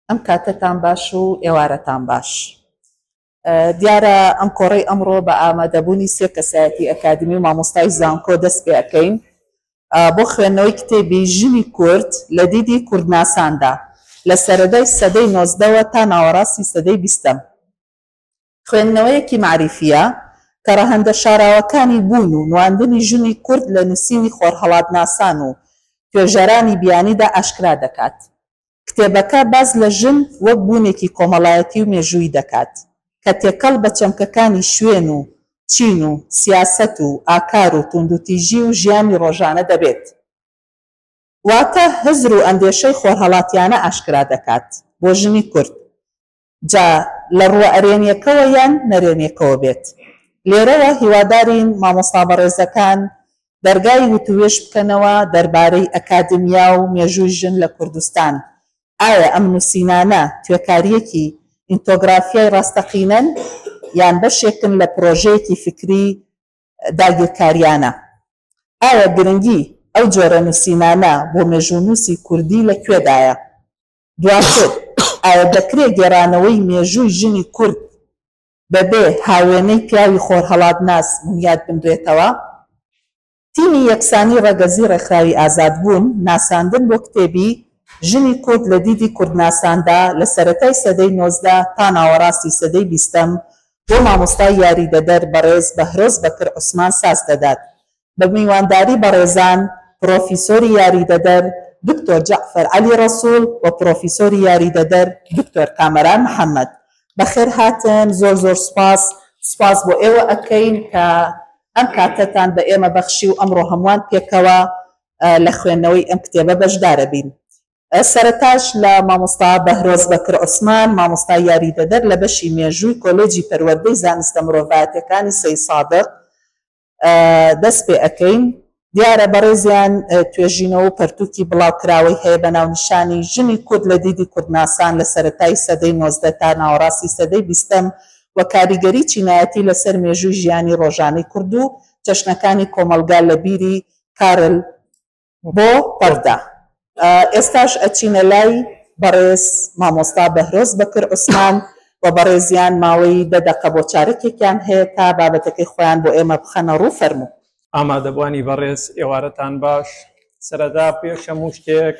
ئەم کاتەتان باش و ئێوارەتان باش. دیارە ئەم کۆڕەی ئەمڕۆ بە ئامادەبوونی سێ کەسایەتی ئەکادیمی و مامۆستای زانکۆ دەست پێ ئەکەین بۆ خوێندنەوەی کتێبی ژنی کورد لە دیدی کوردناساندا لە سەرەدای سەدەی نۆزدەوە تا ناوەڕاستی سەدەی بیستەم. خوێندنەوەیەکی مەعریفییە کە ڕەهەندە شاراوەکانی بوون و نواندنی ژنی کورد لە نووسینی خۆرهەڵاتناسان و توێژەرانی بیانیدا ئاشکرا دەکات. کتێبەکە باس لە ژن وەک بوونێکی کۆمەڵایەتی و مێژوویی دەکات کە تێکەڵ بە چەمکەکانی شوێن و چین و سیاسەت و ئاکار و توندوتیژی و ژیانی ڕۆژانە دەبێت. واتە هزر و ئەندێشەی خۆرهەڵاتیانە ئاشکرا دەکات بۆ ژنی کورد. جا لە ڕووە ئەرێنیەکەوە یان نەرێنیەکەوە بێت. لێرەوە هیوادارین مامۆستا بەڕێزەکان دەرگای وتووێژ بکەنەوە دەربارەی ئەکادمیا و مێژووی ژن لە کوردستان. ئایا ئەم نووسینانە توێکارییەکی ئینتۆگرافیای ڕاستەقینەن یان بەشێکن لە پرۆژەیەکی فیکری داگیرکاریانە؟ ئایا گرنگی ئەو جۆرە نووسینانە بۆ مێژوونووسی کوردی لە کوێدایە؟ دواتر، ئایا دەکرێ گێڕانەوەی مێژووی ژنی کورد بەبێ هاوێنەی پیاوی خۆرهەڵاتناس بونیاد بنرێتەوە؟ تیمی یەکسانی ڕەگەزی ڕێکخراوی ئازادبوون ناساندن بۆ کتێبی ژنی کورد لە دیدی کوردناساندا لە سەرەتای سەدەی 19 تا ناوەڕاستی سەدەی بیستەم بۆ مامۆستای یاریدەدەر بەڕێز بەهرۆز بەکر عوسمان ساز دەدات بە میوانداری بەڕێزان پڕۆفیسۆری یاریدەدەر دکتۆر جەعفەر عەلی ڕەسوڵ و پڕۆفیسۆری یاریدەدەر دکتۆر کامەران محەمەد. بەخێرهاتن، زۆر زۆر سوپاس. سوپاس بۆ ئێوە ئەکەین کە ئەم کاتەتان بە ئێمە بەخشی و ئەمڕۆ هەمووان پێکەوە لە خوێندنەوەی ئەم کتێبە بەشدارەبین. سەرەتاش لە مامۆستا بەهرۆز بەکر عوسمان، مامۆستای یاریدەدەر لە بەشی مێژووی کۆلێجی پەروەردەی زانستە مرۆڤایەتیەکانی سەیدسادق، دەست پێ ئەکەین. دیارە بەڕێزیان توێژینەوە و پەرتووکی بڵاوکراوەی هەیە بە ناونیشانی، ژنی کورد لە دیدی کوردناسان لە سەرەتای سەدەی 19 تا ناوەڕاستی سەدەی بیستەم و کاریگەری چینایەتی لەسەر مێژووی ژیانی ڕۆژانەی کورد و چەشنەکانی کۆمەڵگا لە بیری کارل بۆ پەردە. ئێستاش ئەچینە لای بەڕێز مامۆستا بەهرۆز بەکر عوسمان و بەڕێزیان ماوەی دە دەقە بۆ چارەکێکیان هەیە تا بابەتەکەی خۆیان بۆ ئێمە بخەنە ڕوو فەرموو. ئامادەبوانی بەڕێز ئێوارەتان باش. سەرەتا پێش هەموو شتێک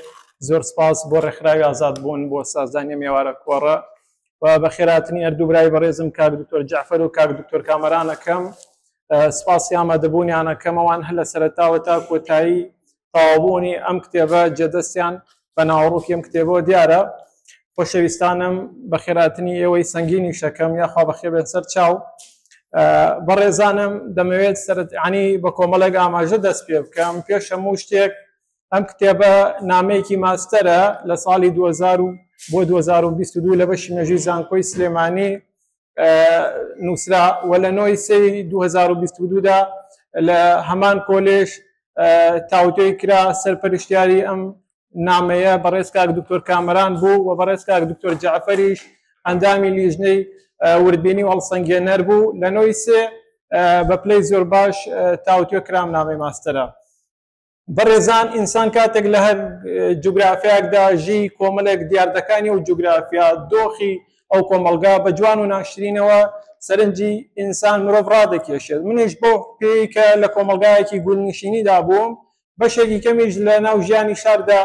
زۆر سپاس بۆ ڕێکخراوی ئازادبوون بۆ سازدانی ئەم ئێوارە کۆڕە و بەخێرهاتنی هەردوو برای بەڕێزم کاک دکتۆر جەعفەر و کاک دکتۆر کامەران ئەکەم. سپاسی ئامادەبوونیان ئەکەم. ئەوان هەر لە سەرەتاوە تا کۆتایی تەواوبوونی ئەم کتێبە جێدەستیان بە ناوەڕۆکی ئەم کتێبەوە دیارە. خۆشەویستانم بەخێراتنی ئێوەی سەنگینی شەکەم یاخوا بەخێر بێن سەر چاو. بەڕێزانم دەمەوێت سەرەتانی بە کۆمەڵێک ئاماژە دەست پێ بکەم. پێش هەموو شتێک ئەم کتێبە نامەیەکی ماستەرە لە ساڵی 2000 بۆ 2022 لە بەشی مێژووی زانکۆی سلێمانی نووسرا و لە نۆی سێی 2022 دا لە هەمان کۆلێژ تاوتوێی کرا. سەرپەرشتیاری ئەم نامەیە بەڕێز کاک دکتۆر کامەران بوو و بەڕێز کاک دکتۆر جەعفەریش ئەندامی لیژنەی وردبینی و هەڵسەنگێنەر بوو. لە نۆی سێ بە پلەی زۆر باش تاوتوێ کرام نامەی ماستەرە. بەڕێزان ئینسان کاتێک لە هەر جوگرافیایەکدا ژی کۆمەڵێک دیاردەکانی و جوگرافیا دۆخی ئەو کۆمەڵگا بە جوان و ناشرینەوە سەرنجی ئینسان مرۆڤ ڕادەکێشێت. منیش بۆ پێی کە لە کۆمەڵگایەکی گوندنشینیدا بووم، بەشێکی کەمیش لە ناو ژیانی شاردا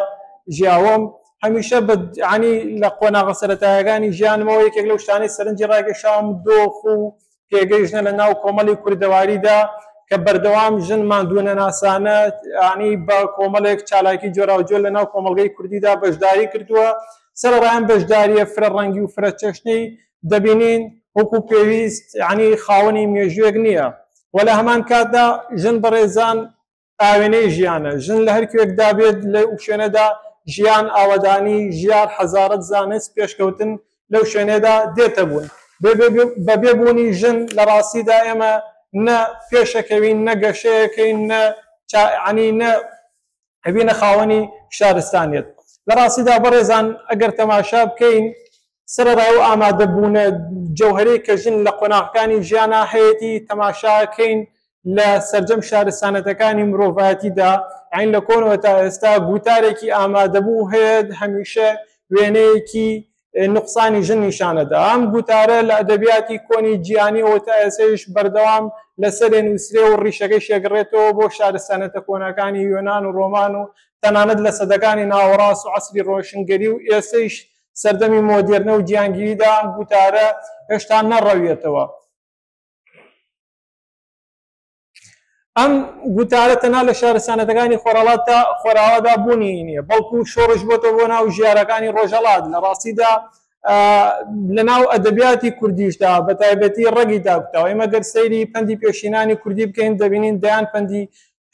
ژیاوم، هەمیشە بە عنی لە قۆناغە سەرەتایەکانی ژیانمەوە یەکێک لەو شتانەی سەرنجی ڕاکێشاوم دۆخ و پێگەی ژنە لە ناو کۆمەڵی کوردەواریدا کە بەردەوام ژن ماندوونەناسانە عنی بە کۆمەڵێک چالاکی جۆراوجۆر لە ناو کۆمەڵگەی کوردیدا بەشداری کردووە. سەرەڕای ئەم بەشدارییە فرە ڕەنگی و فرە چەشنەی دەبینین وەکو پێویست عنی خاوەنی مێژووێک نییە و لە هەمان کاتدا ژن بەڕێزان ئاوێنەی ژیانە. ژن لە هەر کوێکدا بێت لەو شوێنەدا ژیان، ئاوەدانی، ژیار، حەزارەت، زانست، پێشکەوتن لەو شوێنەدا دێتە بوون. بە بێ بوونی ژن لە ڕاستیدا ئێمە نە پێشەکەوین، نە گەشەیەکەین، نە عنی نە ئەبینە خاوەنی شارستانیەت. لە ڕاستیدا بەڕێزان ئەگەر تەماشا بکەین سەرەڕای ئەو ئامادەبوونە جەوهەرەی کە ژن لە قۆناغەکانی ژیانا هەیەتی، تەماشاکەین لە سەرجەم شارستانەتەکانی مرۆڤایەتیدا، یانی لە کۆنەوە تا ئێستا گوتارێکی ئامادەبوو هەیە، هەمیشە وێنەیەکی. نوقسانی ژن نیشانەدا. ئەم گوتارە لە ئەدەبیاتی کۆنی جیهانیەوە تا ئێستەیش بەردەوام لەسەرێ نووسرێ و ڕیشەکەی شێگڕێتەوە بۆ شارستانێتە کۆنەکانی یۆنان و ڕۆمان و تەنانەت لە سەدەکانی ناوەڕاست و عەسری ڕۆشنگەری و ئێستەیش سەردەمی مۆدێرنە و جیهانگیریدا ئەم گوتارە هێشتا نەڕەویەتەوە. ئەم گوتارە تەنها لە شارستانەتەکانی خۆرهەڵات تا خۆراوادا بوونی نییە، بەڵکو شۆڕش بۆتەوە بۆ ناو ژیارەکانی ڕۆژهەڵات. لە ڕاستیدا لە ناو ئەدەبیاتی کوردیشدا بە تایبەتی ڕەگی داکوتاوە. ئێمە گەر سەیری پەندی پێشینانی کوردی بکەین دەبینین دەیان پەندی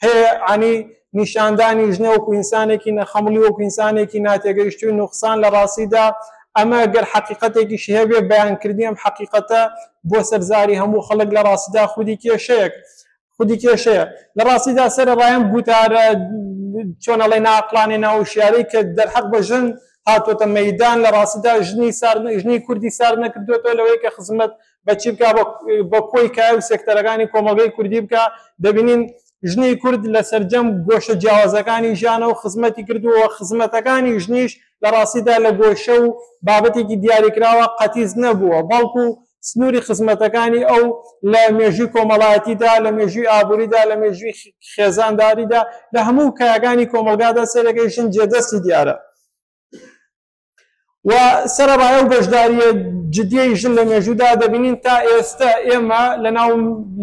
هەیە عنی نیشاندانی ژنە وەکو ئینسانێکی نەخەمڵی، وەکو ئینسانێکی ناتێگەیشتووی نوقسان. لە ڕاستیدا ئەمە گەر حەقیقەتێکیش هەبێ بەیانکردنی ئەم حەقیقەتە بۆ سەرزاری هەموو خەڵک لە ڕاستیدا خودی کێشەیەک خودی کێشەیە. لە ڕاستیدا سەر ڕایم گوتارە چۆن ئەڵێ ناقلانێ ناوشیاری کە دەرحەق بە ژن هاتۆتە مەیدان، لە ڕاستیدا ژنی سارد ژنی کوردی سارد نەکردوێتەوە لەوەی کە خزمەت بە چی بکا، بە کۆی کای و سێکتەرەکانی کۆمەڵگەی کوردی بکا. دەبینین ژنی کورد لە سەرجەم گۆشە جیاوازەکانی ژیانەوە خزمەتی کردووە، خزمەتەکانی ژنیش لە ڕاستیدا لە گۆشە و بابەتێکی دیاریکراوە قەتیس نەبووە، بەڵکو سنووری خزمەتەکانی ئەو لە مێژووی کۆمەڵایەتیدا، لە مێژووی ئابووریدا، لە مێژووی خێزانداریدا، لە هەموو کایەکانی کۆمەڵگادا سەرەکەی ژن جێدەستی دیارە. و سەرەڕای ئەو بەشدارییە جدیەی ژن لە مێژوودا دەبینین تا ئێستا ئێمە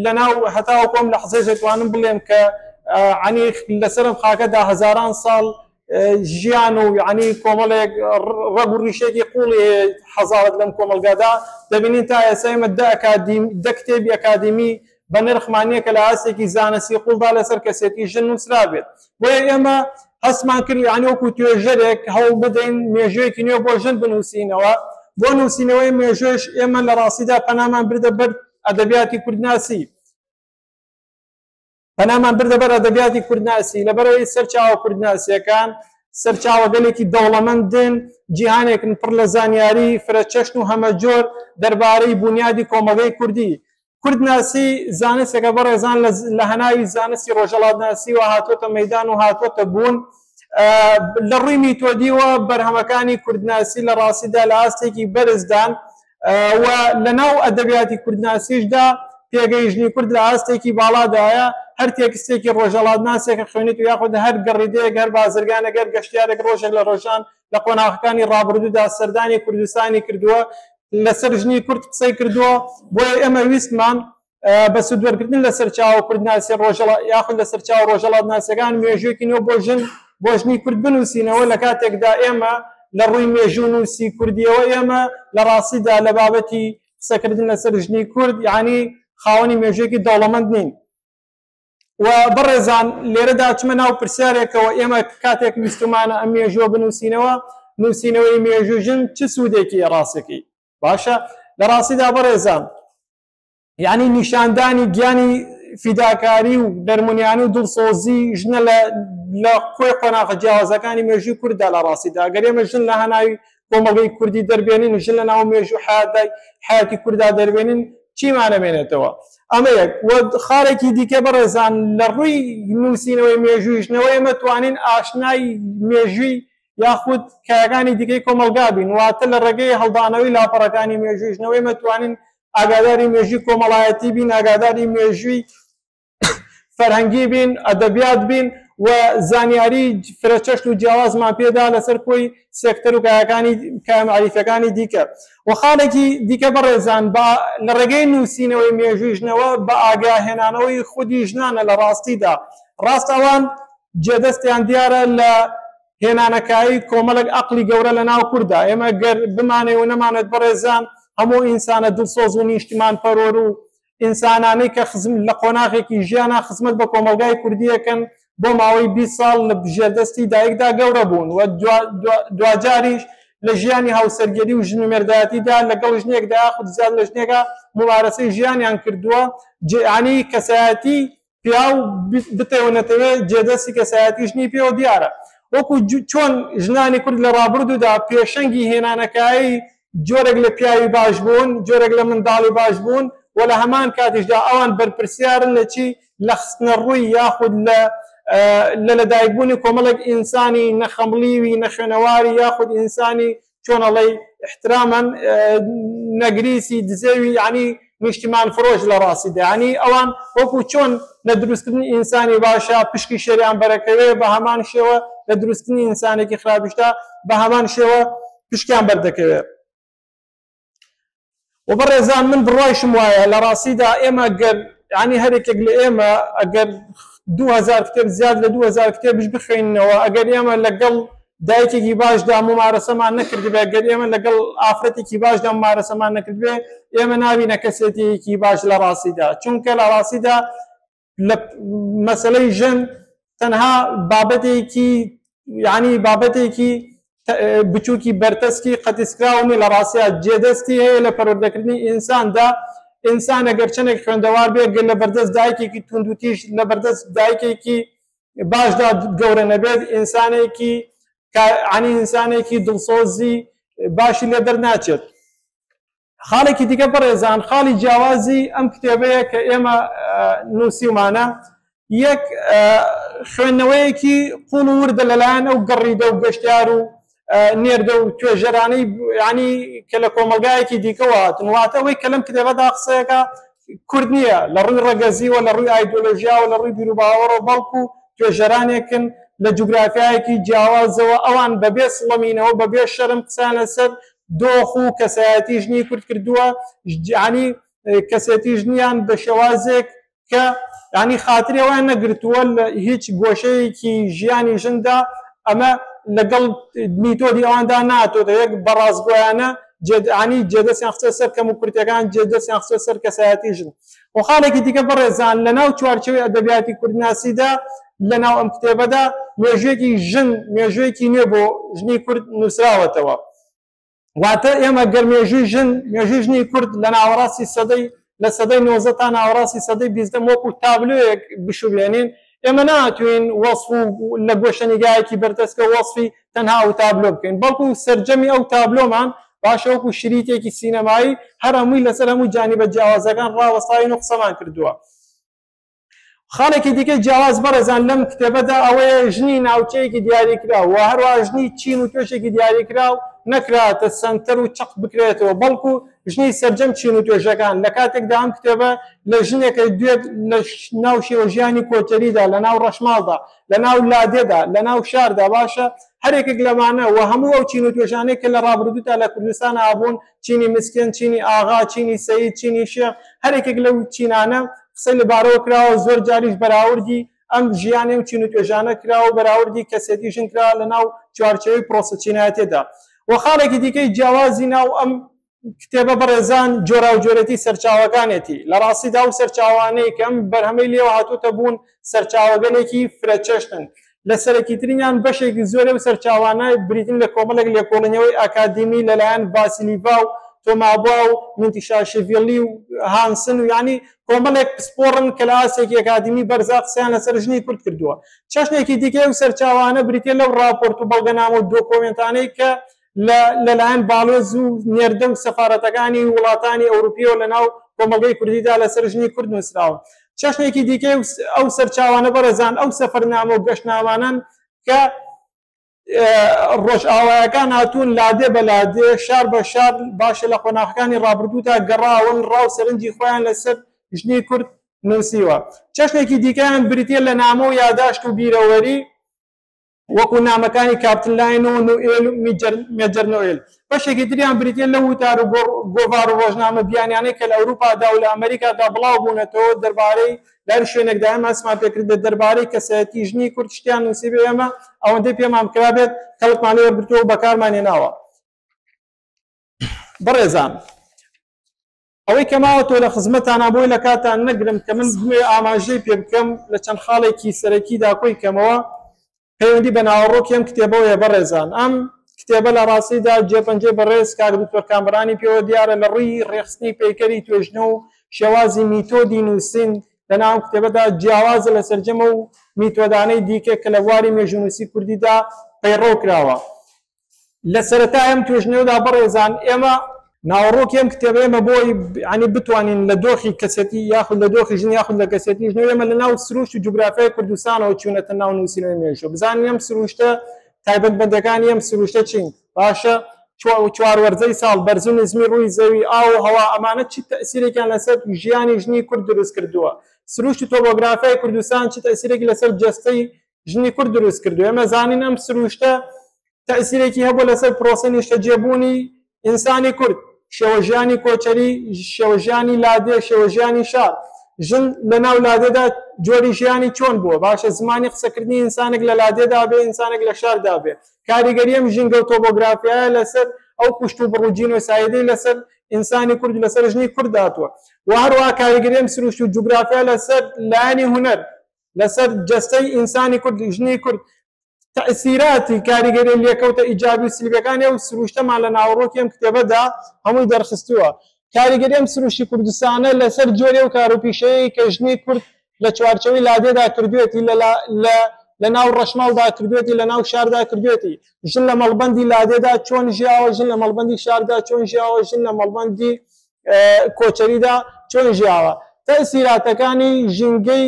لەناو هەتاوەکو ئەم لەحزەش دەتوانم بڵێم کە عنی لەسەرم خاکەدا هەزاران ساڵ ژیان و یعنی کۆمەڵێک ڕەگ و ڕیشێکی قوڵی هەیە حەزارەت لەم کۆمەڵگادا دەبینین تا ئێستا ئێمە دە کتێبی ئەکادیمی بە نرخمان نییە کە لە ئاستێکی زانستی قوڵدا لەسەر کەسێتی ژن نووسرابێت. بۆیە ئێمە هەستمان کرد یعنی وەکو توێژەرێک هەوڵ بدەین مێژوویەکی نوێ بۆ ژن بنووسینەوە. بۆ نووسینەوەی مێژووش ئێمە لە ڕاستیدا پەنامان بردە بەر ئەدەبیاتی کوردناسی. پەنامان بردە بەر ئەدەبیاتی کوردناسی لەبەرەوەی سەرچاوە کوردناسیەکان سەرچاوەگەلێکی دەوڵەمەندن، جیهانێکن پڕ لە زانیاری فرەچەشن و هەمەجۆر دەربارەی بونیادی کۆمەڵگەی کوردی. کوردناسی زانستێکە بەڕێزان لە هەناوی زانستی ڕۆژهەڵاتناسیوە هاتۆتە مەیدان و هاتۆتە بوون. لە ڕووی میتۆدیوە بەرهەمەکانی کوردناسی لە ڕاستیدا لە ئاستێکی بەرزدان و لە ناو ئەدەبیاتی کوردناسیشدا پێگەی ژنی کورد لە ئاستێکی باڵادایە. هەر تێکستێکی ڕۆژهەڵاتناسێکە خوێنیت و یاخود هەر گەڕیدەیەک، هەر بازرگانێک، هەر گەشتیارێک ڕۆژێک لە ڕۆژان لە قۆناغەکانی ڕابردوودا سەردانی کوردستانی کردووە، لەسەر ژنی کورد قسەی کردووە. بۆیە ئێمە ویستمان بە سوودوەرگرتن لە سەرچاوە کوردناسی ڕۆژهەڵات یاخود لە سەرچاوە ڕۆژهەڵاتناسیەکان مێژوویەکی نوێ بۆ ژن بۆ ژنی کورد بنووسینەوە، لە کاتێکدا ئێمە لە ڕووی مێژوو نووسی کوردیەوە ئێمە لە ڕاستیدا لە بابەتی قسەکردن لەسەر ژنی کورد یعنی خاوەنی مێژوویەکی دەوڵەمەند نین. و بەڕێزان لێرەدا چمە ناو پرسیارێکەوە، ئێمە کاتێک ویستومانە ئەم مێژووە بنووسینەوە، نووسینەوەی مێژوو ژن چ سوودێکی ڕاستەکەی باشە؟ لە ڕاستیدا بەڕێزان یعنی نیشاندانی گیانی فیداکاری و نەرمونیانی و دڵسۆزی ژنە لە کۆی قۆناغە جیاوازەکانی مێژووی کورددا. لە ڕاستیدا ئەگەر ئێمە ژن لە هەناوی کۆمەڵگەی کوردی دەربێنین، ژن لە ناو مێژوو حیاتی کورددا دەربێنین، چیمان ئەمێنێتەوە؟ ئەمە یەک. و خاڵێکی دیکە بەڕێزان لە ڕووی نووسینەوەی مێژووی ژنەوە ئێمە توانین ئاشنای مێژووی یاخود کایەکانی دیکەی کۆمەڵگا بین، واتە لە ڕێگەی هەڵدانەوەی لاپەڕەکانی مێژووی ژنەوە ئێمە توانین ئاگاداری مێژووی کۆمەڵایەتی بین، ئاگاداری مێژووی فەرهەنگی بین، ئەدەبیات بین و زانیاری فرەچەشن و جیاوازمان پێدا لەسەر کۆی سێکتەر و کایەکانی کایە مەعریفیەکانی دیکە. و خاڵێکی دیکە بەڕێزان بە لە ڕێگەی نووسینەوەی مێژووی ژنەوە بە ئاگاهێنانەوەی خودی ژنانە لە ڕاستیدا ڕاست ئەوان جێدەستیان دیارە لە هێنانەکایی کۆمەڵێک ئەقلی گەورە لە ناو کورددا. ئێمە گەر بمانەوێ و نەمانەوێت بەڕێزان هەموو ئینسانە دڵسۆز و نیشتیمان پەروەر و ئینسانانەی کە لە قۆناغێکی ژیانا خزمەت بە کۆمەڵگای کوردیەکەن بۆ ماوەی 20 ساڵ لە ژێردەستی دایکدا گەورە بوون و دواجاریش لە ژیانی هاوسەرگیری و ژن و مێردایەتیدا لەگەڵ ژنێکدا یاخود زیاد لە ژنێکا مومارەسەی ژیانیان کردووە، یعنی کەسایەتی پیاو بتەوێ نەتەوێ جێدەستی کەسایەتی ژنی پێوە دیارە. وەکو چۆن ژنانی کورد لە ڕابردوودا پێشەنگی هێنانەکایی جۆرێک لە پیاوی باش بوون، جۆرێک لە منداڵی باش بوون و لە هەمان کاتیشدا ئەوان بەرپرسیارن لە چی؟ لە خستنە ڕووی یاخود لە لە لەدایکبوونی کۆمەڵێک ئینسانی نەخەمڵیوی نەخوێنەواری یاخود ئینسانی چۆن ئەڵێی احترامەن نەگریسی دزێوی یعنی نیشتیمان فرۆش لە ڕاستیدا، یعنی ئەوان وەکو چۆن لە دروستکردنی ئینسانی باشە پشکی شێریان بەرەکەوێ، بە هەمان شێوە لە دروستکردنی ئینسانێکی خراپیشدا بە هەمان شێوە پشکیان بەردەکەوێ. و بەڕێزان من بڕوایشم وایە لە ڕاستیدا ئێمە گەر یعنی هەرێکێک لە ئێمە ئەگەر 2000 کتێب زیاد لە 2000 کتێبش بخوێنینەوە، ئەگەر ئێمە لەگەڵ دایکێکی باشدا ممارەسەمان نەکردبێ، ئەگەر ئێمە لەگەڵ ئافرەتێکی باشدا ممارەسەمان نەکردبێ، ئێمە نابینە کەسێتیەکی باش لە ڕاستیدا. چونکە لە ڕاستیدا لە مەسەلەی ژن تەنها بابەتێکی یعنی بابەتێکی بچووکی بەرتەسکی قەتیسکراو نیە، لە ڕاستیا جێدەستی هەیە لە پەروەردەکردنی ئینساندا. ئینسان ئەگەر چەندێک خوێندەوار بێ، گەر لە بەردەست دایکێکی توندوتیژ، لە بەردەست دایکێکی باشدا گەورە نەبێت، ئینسانێکی عنی ئینسانێکی دڵسۆزی باشی لێ دەرناچێت. خاڵێکی دیکە بەڕێزان، خاڵی جیاوازی ئەم کتێبەیە کە ئێمە نووسیومانە، یەک خوێندنەوەیەکی قوڵ و وردە لەلایەن ئەو گەڕیدە و گەشتیار و نێردە و توێژەرانەی ینی کە لە کۆمەلگایەکی دیکەوە هاتن. واتە ئەوەی کە لەم کتێبەدا قسەیەکە کورد نییە لە ڕووی ڕەگەزیوە، لە ڕووی ئایدۆلۆژیاوە، لە ڕووی بیروباوەڕەوە، بەڵکو توێژەرانێکن لە جوگرافیایەکی جیاوازەوە. ئەوان بەبێ سڵەمینەوە، بەبێ شەرم قسەیان لەسەر دۆخ و کەسایەتی ژنی کورد کردووە، ینی کەسێتی ژنیان بە شێوازێک کە ینی خاتری ئەویان نەگرتووە لە هیچ گۆشەیەکی ژیانی ژندا ئەمە لەگەڵ میتۆدی ئەواندا ناتۆتە یەک. بەڕاستگۆیانە عنی جێدەستیان خستە سەر کەم و کورتەکان، جێدەستیان خستە سەر کەسایەتی ژن. و خاڵێکی دیکە بەڕێزان، لەناو چوارچێوەی ئەدەبیاتی کوردناسیدا لەناو ئەم کتێبەدا مێژوویەکی ژن، مێژوویەکی نوێ بۆ ژنی کورد نووسراوەتەوە. واتە ئێمە گەر مێژووی ژن، مێژووی ژنی کورد لە ناوەڕاستی سەدەی لە سەدەی 19 تا ناوەڕاستی سەدەی 20 وەکو تابلۆیەک بشوبێنین، ئێمە ناتوین وەصف و لە گۆشەنیگایەکی بەرتەسکە وەصفی تەنها ئەو تابلۆ بکەین، بەڵکو سەرجەمی ئەو تابلۆمان باشە وەکو شریتێکی سینەمایی هەر هەمووی لەسەر هەموو جانیبە جیاوازەکان ڕاوەستاوین و قسەمان کردووە. خاڵێکی دیکەی جیاواز بەڕێزان لەم کتێبەدا ئەوەیە ژنی ناوچەیەکی دیاریکراو و هەروە ژنی چین و توێژێکی دیاریکراو نەکراتە سەنتەر و چەق بکرێتەوە، بەڵکو ژنی سەرجەم چین و توێژەکان. لە کاتێکدا ئەم کتێبە لە ژنێکە دوێت لە ناو شێوە ژیانی کۆچەریدا، لە ناو ڕەشماڵدا، لە ناو لادێدا، لە ناو شاردا، باشە هەرێکێک لەمانە و هەموو ئەو چین و توێژانەی کە لە ڕابردوودا لە کوردستان هابوون، چینی مسکن، چینی ئاغا، چینی سەید، چینی شێخ، هەرێکێک لەو چینانە قسەی لەبارەوە کراوە. زۆر جاریش بەراوردی ئەم ژیانی و چین و توێژانە کراوە و بەراوردی کەسێتی ژن کراوە لە ناو چوارچێوەی پرۆسە چینایەتیدا. و خاڵێکی دیکەی جیاوازی ناو ئەم کتێبە بەڕێزان جۆراوجۆرێتی سەرچاوەکانێتی. لە ڕاستیدا ئەو سەرچاوانەی کە ئەم بەرهەمەی لێوە هاتووتە بوون سەرچاوەگەلێکی فرەچەشتن. لە سەرەکیترینیان بەشێکی زۆرێ و سەرچاوانە بریتین لە کۆمەڵێک لێکۆڵینەوەی ئاکادیمی لەلایەن ڤاسیلیڤا و تۆمابوا و مینتیشاشڤیلی و هانسن و یعنی کۆمەڵێک پسپۆڕن کە لە ئاستێکی ئەکادیمی بەرزا قسەیان لەسەر ژنی کورد کردووە. چەشنێکی دیکە ئەو سەرچاوانە بریتیە لەو راپۆرت و بەڵگەنامە و دۆکۆمێنتانەی کە لەلایەن باڵێز و نێردە و سەفارەتەکانی وڵاتانی ئەوروپیەوە لەناو کۆمەڵگەی کوردیدا لەسەر ژنی کورد نووسراوە. چەشنێکی دیکە ئەو سەرچاوانە بەڕێزان ئەو سەفەرنامە و گەشتنامانەن کە ڕۆژئاوایەکان هاتوون لادێ بە لادێ، شار بە شار، باشە لە قۆناغەکانی ڕابردوودا گەڕاون، ڕاو سەرنجی خۆیان لەسەر ژنی کورد نووسیوە. چەشنێکی دیکەیان بریتیە لە نامە و یاداشت و بیرەوەری وەکو نامەکانی کاپتن لاین و نوئێل و مێجەر نوئێل. بەشێکی تریان بریتیە لەو وتار و گۆڤار و ڕۆژنامە بیانیانەی کە لە ئەوروپادا و لە ئەمریکادا بڵاو بوونەتەوە دەربارەی لە هەر شوێنێکدا ئێمە هەستمان پێکرد بێت دەربارەی کەسایەتی ژنی کورد شتیان نووسیبێ، ئێمە ئەوەندەی پێمان بکرابێت کەڵکمان لێ وەرگرتووە و بەکارمان هێناوە. بەڕێزان ئەوەی کە ماوەتەوە لە خزمەتانە بۆی لە کاتان نەگرم کە من بمەوێ ئاماژەی پێ بکەم لە چەند خاڵێکی سەرەکیدا کۆی کەمەوە، پەیوەندی بە ناوەڕۆکی ئەم کتێبەوەیە. بەڕێزان ئەم کتێبە لە ڕاستیدا جێپەنجەی بەڕێز کاک دکتۆر کامەرانی پێوە دیارە لە ڕووی ڕێخستنی پەیکەری توێژنە و شێوازی میتۆدی نووسین لەناو ئەم کتێبەدا جیاوازە لە سەرجەمە و میتۆدانەی دیکە کە لە بواری مێژوونووسی کوردیدا پەیڕەو کراوە. لە سەرەتای ئەم توێژینەوەدا بەڕێزان ئێمە ناوەڕۆکی ئەم کتێبە ئێمە بۆی ینی بتوانین لە دۆخی کەسێتی یاخود لە دۆخی ژن یاخود لە کەسێتی ژن ئێمە لە ناو سروشت و جوگرافیای کوردستانەوە چوونەتە ناو نووسینەوەی مێژوو، بزانین ئەم سروشتە تایبەتمەندەکانی ئەم سروشتە چین. باشە. چوار وەرزەی ساڵ، بەرزی و نزمی ڕووی زەوی، ئاو و هەوا، ئەمانە چ تەئسیرێکیان لەسەر ژیانی ژنی کورد دروست کردووە؟ سروشت و تۆبۆگرافیای کوردستان چ تەئسیرێکی لەسەر جەستەی ژنی کورد دروست کردووە؟ ئێمە زانین ئەم سروشتە تەئسیرێکی هەبووە لەسەر پرۆسەی نیشتەجێبوونی ئینسانی کورد، شێوەژیانی کۆچەری، شێوەژیانی لادێ، شێوەژیانی شار. ژن لە ناو لادێدا جۆری ژیانی چۆن بووە؟ باشە زمانی قسەکردنی ئینسانێک لە لادێدا بێ، ئینسانێک لە شاردا بێ، کاریگەری ئەم ژینگە و تۆبۆگرافیایە لەسەر ئەو کوشت و بڕ و جینۆسایدەی لەسەر ئینسانی کورد و لەسەر ژنی کورد هاتووە و هەروەها کاریگەری ئەم سروشت و جوگرافیا لەسەر لایەنی هونەر، لەسەر جەستەی ئینسانی کورد، ژنی کورد، تەئسیراتی کاریگەری لێکەوتە ئیجابی و سلبیەکانی ئەو سروشتەمان لە ناوەڕۆکی ئەم کتێبەدا هەمووی دەرخستووە. کاریگەری ئەم سروشتی کوردستانە لەسەر جۆری ئەو کار و پیشەیەی کە ژنی کورد لە چوارچێوەی لادێدا کردوێتی، لە لە ناو ڕەشماڵدا کردوێتی، لە ناو شاردا کردوێتی. ژن لە مەڵبەندی لادێدا چۆن ژیاوە، ژن لە مەڵبەندی شاردا چۆن ژیاوە، ژن لە مەڵبەندی کۆچەریدا چۆن ژیاوە. تەئسیراتەکانی ژینگەی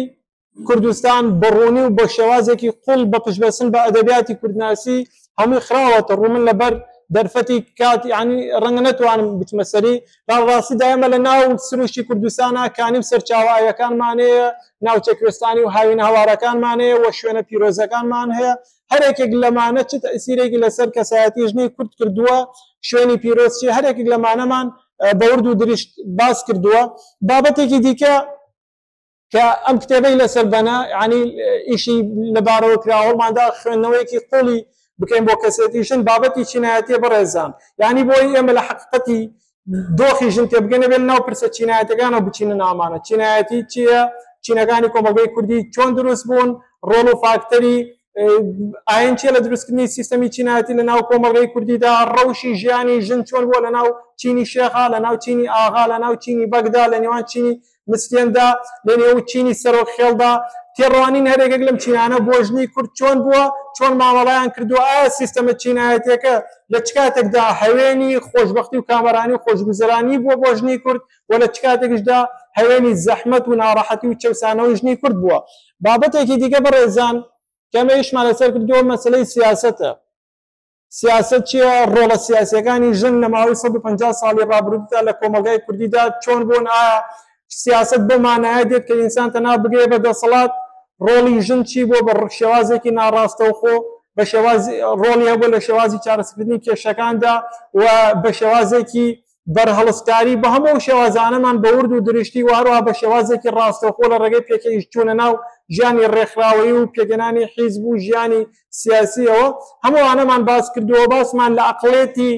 کوردستان بە ڕوونی و بە شێوازێکی قوڵ بە پشتبەستن بە ئەدەبیاتی کوردناسی هەمووی خراوەتە ڕوو. من لەبەر دەرفەتی کات یانی ڕەنگە نەتوانم بچمە سەری. لە ڕاستیدا ئێمە لە ناو سروشتی کوردستانا کانی و سەرچاوە ئاویەکانمان هەیە، ناوچە کوێستانی و هاوینە هەوارەکانمان هەیە و شوێنە پیرۆزەکانمان هەیە. هەر یەکێک لەمانە چ تەئسیرێکی لەسەر کەسایەتی ژنی کورد کردووە، شوێنی پیرۆز چیە، هەر یەکێک لەمانەمان بە ورد و درشت باس کردووە. بابەتێکی دیکە کە ئەم کتێبەی لەسەر بەنا یانی ئیشی لەبارەوە کرا، هەوڵماندا خوێندنەوەیەکی قوڵی بکەین بۆ کەسێتی ژن، بابەتی چینایەتیە بەڕێزان. یانی بۆی ئێمە لە حەقیقەتی دۆخی ژن تێبگەین ئەبێ لەناو پرسە چینایەتەکانەوە بچینە ناومانە. چینایەتی چییە؟ چینەکانی کۆمەڵگەی کوردی چۆن دروست بوون؟ ڕۆڵ و فاکتەری ئاین چیە لە دروستکردنی سیستەمی چینایەتی لە ناو کۆمەڵگەی کوردیدا؟ ڕەوشی ژیانی ژن چۆن بووە لە ناو چینی شێخا، لە ناو چینی ئاغا، لە ناو چینی بەگدا، لە نێوان چینی مسکێندا، لە نێو چینی سەرۆک خێڵدا؟ تێڕوانین هەرێکێک لەم چینانە بۆ ژنی کورد چۆن بووە، چۆن مامەڵەیان کردووە؟ ئایا سیستەمە چینایەتیەکە لە چ کاتێکدا هەوێنی خۆشبەختی و کامەرانی و خۆشگوزەرانی بووە بۆ ژنی کورد و لە چ کاتێکیشدا هەوێنی زەحمەت و ناڕەحەتی و چەوسانەوەی ژنی کورد بووە؟ بابەتێکی دیکە بەڕێزان کە ئێمە ئیشمان لەسەر کردووە مەسەلەی سیاسەتە. سیاسەت چییە؟ ڕۆڵە سیاسییەکانی ژن لە ماوەی 150 ساڵی ڕابردوودا لە کۆمەڵگای کوردیدا چۆن بوون؟ ئایا سیاسەت بەو مانایە دێت کە ئینسان تەنها بگەیە بە دەسەڵات؟ ڕۆڵی ژن چی بووە بە شێوازێکی ناڕاستەوخۆ بە شێوازی ڕۆڵی هەبووە لە شێوازی چارەسەکردنی کێشەکاندا و بە شێوازێکی بەرهەڵستکاری بە هەموو ئەو شێوازانەمان بە ورد و درشتی و هەروەها بە شێوازێکی ڕاستەوخۆ لە ڕێگەی پێکەویش چوونە ناو ژیانی ڕێکخراوەیی و پێکهێنانی حیزب و ژیانی سیاسییەوە هەموو ئەوانەمان باس کردووە. باسمان لە ئەقڵێتی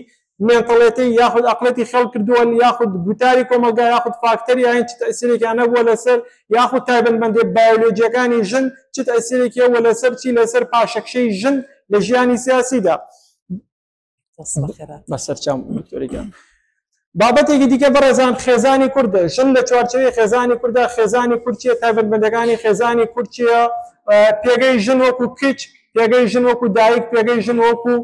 مێنتەڵێتی یاخود ئەقڵێتی خێڵ کردووە یاخود گوتاری کۆمەڵگا یاخود فاکتەری ئاین چ تەئسیرێکیان هەبووە لەسەر یاخود تایبەتمەندیە بایۆلۆجییەکانی ژن چ تەئسیرێکی هەبووە لەسەر چی لەسەر پاشەکشەی ژن لە ژیانی سیاسیدا. بەسەرچاو دکتۆری گیان. بابەتێکی دیکە بەڕێزان خێزانی کوردە. ژن لە چوارچێوەی خێزانی کورددا، خێزانی کورد چییە، تایبەتمەندەکانی خێزانی کورد چییە، پێگەی ژن وەکو کچ، پێگەی ژن وەکو دایک، پێگەی ژن وەکو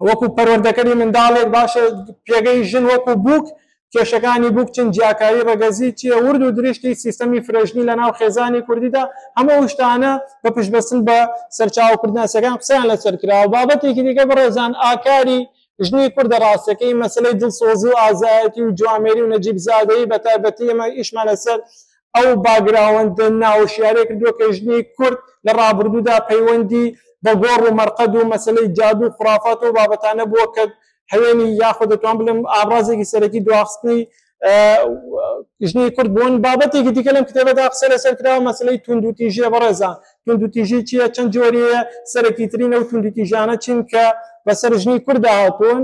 وەکو پەروەردەکەری منداڵێک، باشە پێگەی ژن وەکو بووک، کێشەکانی بووک چین، جیاکاری ڕەگەزی چییە، ورد و درشتی سیستەمی فرەژنی لە ناو خێزانی کوردیدا، هەموو ئەو شتانە بە پشتبەستن بە سەرچاوە کوردناسیەکان قسەیان لەسەر کراوە. بابەتێکی دیکە بەڕێزان ئاکاری ژنی کوردە ڕاستەکەی مەسەلەی دڵسۆزی و ئازایەتی و جوامێری و نەجیب زادەیی بە تایبەتی ئێمە ئیشمان لەسەر ئەو باگراوەندە ناهۆشیارەی کردووە کە ژنی کورد لە ڕابردوودا پەیوەندی بە گۆڕ و مەرقەد و مەسەلەی جادوو و خورافات و بابەتانە بووە کە هەوێنی یاخود دەتوان بڵێم ئامرازێکی سەرەکی دواخستنی ژنی کورد بوون. بابەتێکی دیکە لەم کتێبەدا قسە لەسەر کراوە مەسەلەی توندوتیژیە. بەڕێزان توندوتیژی چییە، چەند جۆریە، سەرەکیترین ئەو توندوتیژانە چین کە بەسەر ژنی کورددا هاتوون.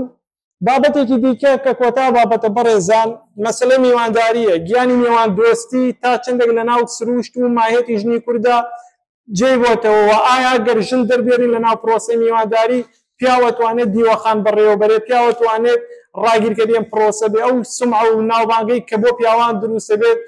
بابەتێکی دیکە کە کۆتا بابەتە بەڕێزان مەسەلەی میواندارییە. گیانی میواندۆستی تا چەندێک لەناو سروشت و ماهیەتی ژنی کورددا جێی بۆتەوە و ئایا گەر ژن دەربێرین لەناو پرۆسەی میوانداری پیاو ئەتوانێت دیوەخان بەڕێوەبەرێت، پیاو ئەتوانێت ڕاگیرکەری ئەم پرۆسە بێ، ئەو سومعە و ناوبانگەی کە بۆ پیاوان دروستە بێت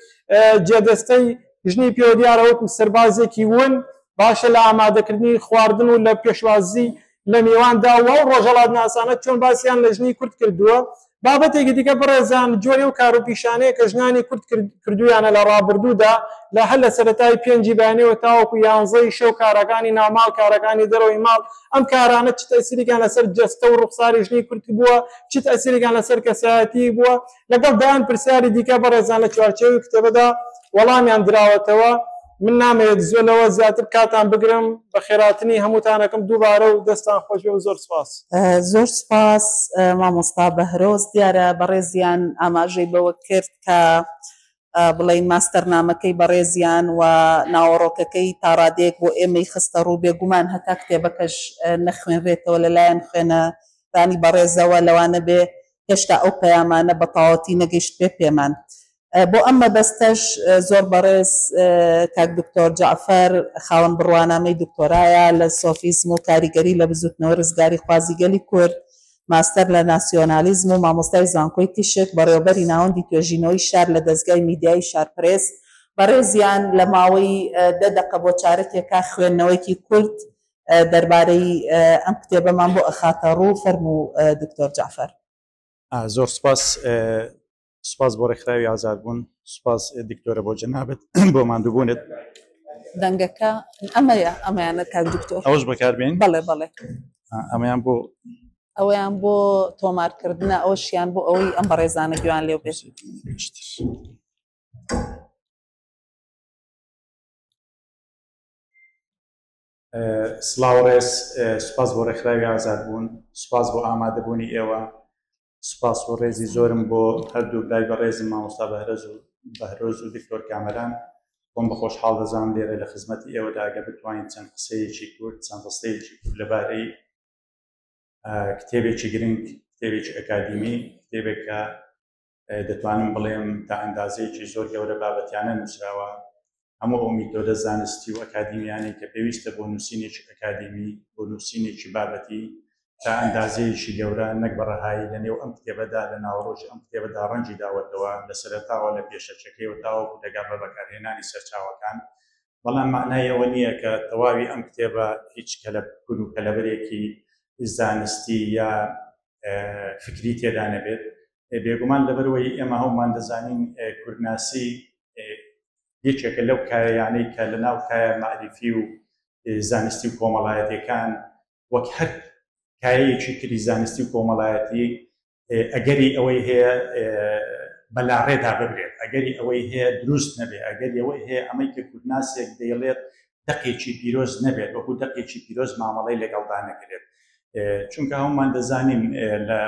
جێدەستەی ژنی پێوە دیارە وەکو سەربازێکی ون باشە لە ئامادەکردنی خواردن و لە پێشوازی لە میواندا و ئەو ڕۆژهەڵاتناسانە چۆن باسیان لە ژنی کورد کردووە. بابەتێکی دیکە بەڕێزان جۆری ئەو کار و پیشانەیە کە ژنانی کورد کردوویانە لە ڕابردوودا لە هەر لە سەرەتای پێنجی بەیانیەوە تاوەکو یانزەی شەو کارەکانی ناوماڵ کارەکانی دەرەوەی ماڵ ئەم کارانە چ تەئسیرێکیان لەسەر جەستە و ڕوخساری ژنی کورد بووە چ تەئسیرێکیان لەسەر کەسایەتی بووە لەگەڵ دەیان پرسیاری دیکە بەڕێزان لە چوارچێوەی کتێبەدا وەڵامیان دراوەتەوە. من نامەوێت زۆر لەوە زیاتر کاتان بگرم، بەخێرهاتنی هەمووتانەکەم دووبارە و دەستان خۆش بێ و زۆر سوپاس. زۆر سوپاس مامۆستا بەهرۆز، دیارە بەڕێزیان ئاماژەی بەوە کرد کە بڵێین ماستەرنامەکەی بەڕێزیان و ناوەڕۆکەکەی تاڕادەیەک بۆ ئێمەی خستە ڕوو، بێگومان هەتا کتێبەکەش نەخوێنرێتەوە لەلایەن خوێنەرانی بەڕێزەوە لەوانەبێ هێشتا ئەو پەیامانە بەتەواوەتی نەگەیشتبێ پێمان. بۆ ئەم مەبەستەش زۆر بەڕێز کاک دکتۆر جەعفەر خاوەن بڕوانامەی دکتۆرایە لە سۆفیزم و کاریگەری لە بزوتنەوەی ڕزگاریخوازی گەلی کورد، ماستەر لە ناسیۆنالیزم و مامۆستای زانکۆی تیشک، بەڕێوەبەری ناوەندی توێژینەوەی شار لە دەزگای میدیایی شارپرێس، بەڕێزیان لە ماوەی دە دەقە بۆ چارەکێکا خوێندنەوەیەکی کورت دەربارەی ئەم کتێبەمان بۆ ئەخاتە ڕوو، فەرموو دکتۆر جەعفەر. زۆر سوپاس. سوپاس بۆ ڕێکخراوی ئازادبوون، سوپاس دکتۆرە بۆ جەنابت بۆ ماندووبوونت. دەنگەکە ئەمەیە ئەمەیانە کاک دکتۆر. ئەوەش بەکاربێن؟ بەڵێ بەڵێ. ئەمەیان بۆ ئەوەیان بۆ تۆمارکردنە ئەوەشیان بۆ ئەوەی ئەم بەڕێزانە گوێیان لێ بێت. سڵاو ڕێز سوپاس بۆ ڕێکخراوی ئازادبوون سوپاس بۆ ئامادەبوونی ئێوە سوپاس و ڕێزی زۆرم بۆ هەردوو برای بەڕێزم مامۆستا بەهرەز و بەهرۆز و دکتۆر کامەران. خۆم بە خۆشحاڵ دەزانم لێرە لە خزمەتی ئێوەدا ئەگەر بتوانین چەند قسەیەکی کورت، چەند ڕستەیەکی کورت لەبارەی کتێبێکی گرنگ، کتێبێکی ئەکادیمی، کتێبێک کە دەتوانم بڵێم تا ئەندازەیەکی زۆر گەورە بابەتیانە نووسراوە، هەموو ئەو میتۆدە زانستی و ئەکادیمیانەی کە پێویستە بۆ نووسینێکی ئەکادیمی، بۆ نووسینێکی بابەتی، تا ئەندازەیەکی گەورە نەک بە ڕەهایی لە نێو ئەم کتێبەدا، لە ناوەڕۆکی ئەم کتێبەدا ڕەنگی داوەتەوە، لە سەرەتاوە لە پێشەکیەکەیەوە تاوەکو دەگات بە بەکارهێنانی سەرچاوەکان. بەڵام مەعنای ئەوە نییە کە تەواوی ئەم کتێبە هیچ کەلەپور و کەلەبەرێکی زانستی یا فکری تێدا نەبێت. بێگومان لەبەرئەوەی ئێمە هەموومان دەزانین کوردناسی یەکێکە لەو کایەیانەی کە لە ناو کایە مەعریفی و زانستی و کۆمەڵایەتیەکان وەک هەر کایەیەکی تری زانستی و کۆمەڵایەتی ئەگەری ئەوەی هەیە بەلاڕێدا ببرێت، ئەگەری ئەوەی هەیە دروست نەبێت، ئەگەری ئەوەی هەیە ئەمەی کە کوردناسێک دەیڵێت دەقێکی پیرۆز نەبێت، وەکو دەقێکی پیرۆز مامەڵەی لەگەڵدا نەکرێت. چونکە هەمومان دەزانین لە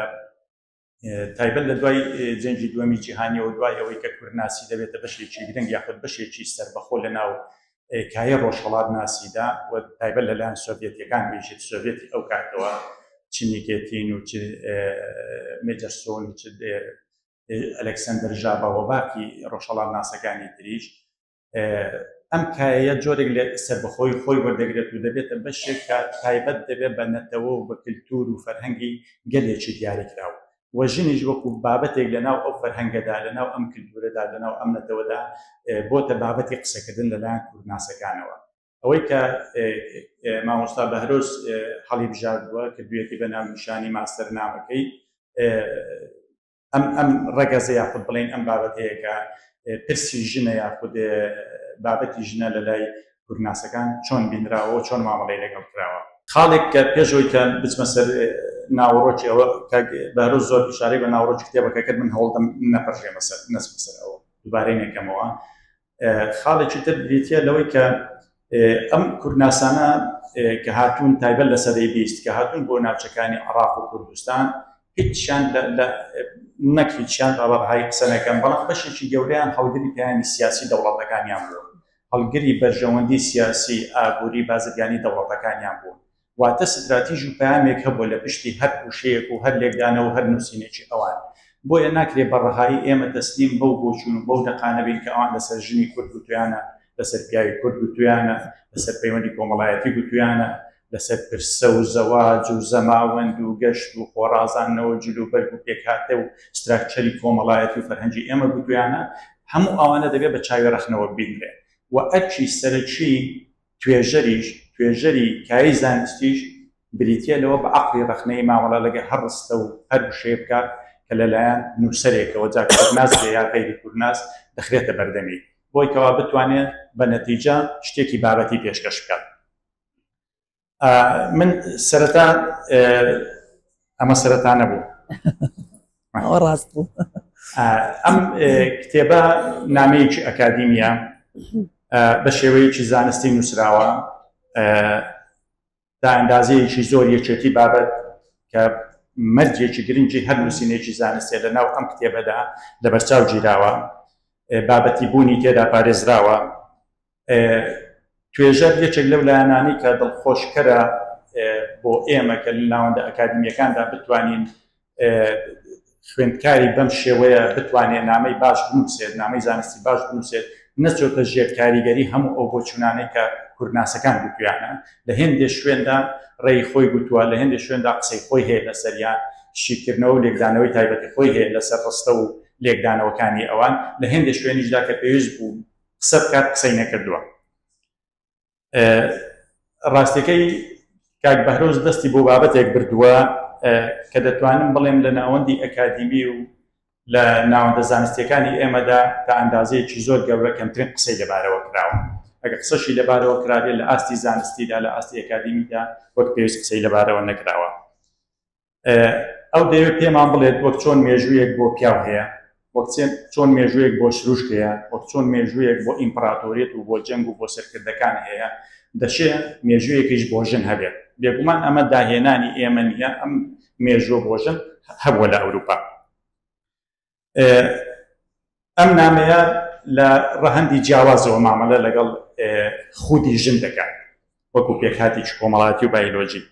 تایبەت لە دوای جەنگی دووەمی جیهانیەوە دوای ئەوەی کە کوردناسی دەبێتە بەشێکی گرنگ یاخود بەشێکی سەربەخۆ لە ناو کایە ڕۆژهەڵات ناسیدا و تایبەت لەلایەن سۆڤیەتیەکان بێژێت سۆڤیەتی ئەو کاتەوە چ نیکێتین و چ مێجەرسۆن و چ ئەلکسەندەر ژابا و باقی ڕۆژهەڵات ناسەکانی تریش ئەم کایەیە جۆرێک لە سەربەخۆی خۆی وەردەگرێت و دەبێتە بەشێک کە تایبەت دەبێت بە نەتەوە و بە کلتور و فەرهەنگی گەلێکی دیاریکراو و ژنیش وەکو بابەتێک لە ناو ئەو فەرهەنگەدا، لە ناو ئەم کلتورەدا، لە ناو ئەم نەتەوەدا بۆتە بابەتی قسەکردن لەلایەن کوردناسەکانەوە. ئەوەی کە مامۆستا بەهرۆز هەڵیبژاردووە، کردوویەتی بە ناونیشانی ماستەرنامەکەی، ئەم ئەم ڕەگەزە یاخود بڵێین ئەم بابەتەیە کە پرسی ژنە یاخود بابەتی ژنە لە لای کوردناسەکان چۆن بینراوە و چۆن مامەڵەی لەگەڵ کراوە. خاڵێک کە پێش ئەوەی کە بچمە سەر ناوەڕۆکی ئەوە کاک بەهرۆز زۆر ئیشارەی بە ناوەڕۆکی کتێبەکە کرد من هەوڵدەم نەپەرژێمە سەر نەچمە سەر ئەوە دووبارەی نەکەمەوە. خاڵێکی تر بریتییە لەوەی کە ئەم کوردناسانە کە هاتوون تایبەت لە سەدەی 20 کە هاتوون بۆ ناوچەکانی عراق و کوردستان هیچیان لە نەک هیچیان بە ڕەهای قسە نەکەم بەڵام بەشێکی گەورەیان هەڵگری پەیامی سیاسی دەوڵەتەکانیان بوون هەڵگری بەرژەوەندی سیاسی ئابووری بازرگانی دەوڵەتەکانیان بوون واتە ستراتیژ و پەیامێک هەبووە لە پشتی هەر وشەیەک و هەر لێکدانەوە و هەر نووسینێکی ئەوان. بۆیە ناکرێ بە ڕەهایی ئێمە تەسلیم بەو بۆچوون و بەو دەقانە بین کە ئەوان لەسەر ژنی کورد گوتوویانە، لەسەر پیاوی کورد گوتوویانە، لەسەر پەیوەندی کۆمەڵایەتی گوتوویانە، لەسەر پرسە و زەواج و زەماوەند و گەشت و خۆڕازاندنەوە و جلوبەرگ و پێکهاتە و ستراکچەری کۆمەڵایەتی و فەرهەنگی ئێمە گوتوویانە. هەموو ئەوانە دەبێ بە چاوی ڕەخنەوە ببینرێ و ئەرکی سەرەکی توێژەریش، توێژەری کایەی زانستیش بریتییە لەوە بە عەقڵی ڕەخنەیی مامەڵە لەگەڵ هەر ڕستە و هەر وشەیە بکات کە لەلایەن نووسەرێکەوە جا کوردناس بێ یا غەیری کوردناس دەخرێتە بەردەمی بۆی کەوا بتوانێت بە نەتیجە شتێکی بابەتی پێشکەش بکات. من سەرەتا ئەمە سەرەتا نەبوو. ئەوە ڕاست بوو. ئەم کتێبە نامەیەکی ئەکادیمیە بە شێوەیەکی زانستی نووسراوە تا ئەندازەیەکی زۆر یەکێتی بابەت کە مەرجێکی گرنگی هەر نووسینێکی زانستیە لە ناو ئەم کتێبەدا لەبەرچاو گیراوە، بابەتی بوونی تێدا پارێزراوە. توێژەر یەکێک لەو لایەنانەی کە دڵخۆشکەرە بۆ ئێمە کە لە ناوەندە ئەکادیمیەکاندا بتوانین خوێندکاری بەم شێوەیە بتوانێت نامەی باش بنووسێت، نامەی زانستی باش بنووسێت، نەچۆتە ژێر کاریگەری هەموو ئەو بۆچوونانەی کە کوردناسەکان گوتویانە. لە هێندێ شوێندا ڕێی خۆی گوتووە، لە هێندێ شوێندا قسەی خۆی هەیە لەسەریان، شیکردنەوە و لێکدانەوەی تایبەتی خۆی هەیە لەسەر ڕستە و لێکدانەوەکانی ئەوان، لە هێندێ شوێنیشدا کە پێویست بوو قسە بکات قسەی نەکردووە. ڕاستیەکەی کاک بەهرۆز دەستی بۆ بابەتێک بردووە کە دەتوانم بڵێم لە ناوەندی ئەکادیمی و لە ناوەندە زانستیەکانی ئێمەدا تا ئەندازەیەکی زۆر گەورە کەمترین قسەی لەبارەوە کراوە. ئەگەر قسەشی لەبارەوە کرابێت لە ئاستی زانستیدا لە ئاستی ئەکادیمیدا وەک پێویست قسەی لەبارەوە نەکراوە. ئەو دەیەوێت پێمان بڵێت وەک چۆن مێژوویەک بۆ پیاو هەیە، وەک چۆن مێژوویەک بۆ سروشت هەیە، وەک چۆن مێژوویەک بۆ ئیمپڕاتۆریەت و بۆ جەنگ و بۆ سەرکردەکان هەیە، دەشێ مێژوویەکیش بۆ ژن هەبێت. بێگومان ئەمە داهێنانی ئێمە نییە، ئەم مێژووە بۆ ژن هەبووە لە ئەوروپا. ئەم نامەیە لە ڕەهەندی جیاوازەوە مامەلە لەگەڵ خودی ژن دەکات وەکو پێکهاتێکی کۆمەڵایەتی و بایلۆجی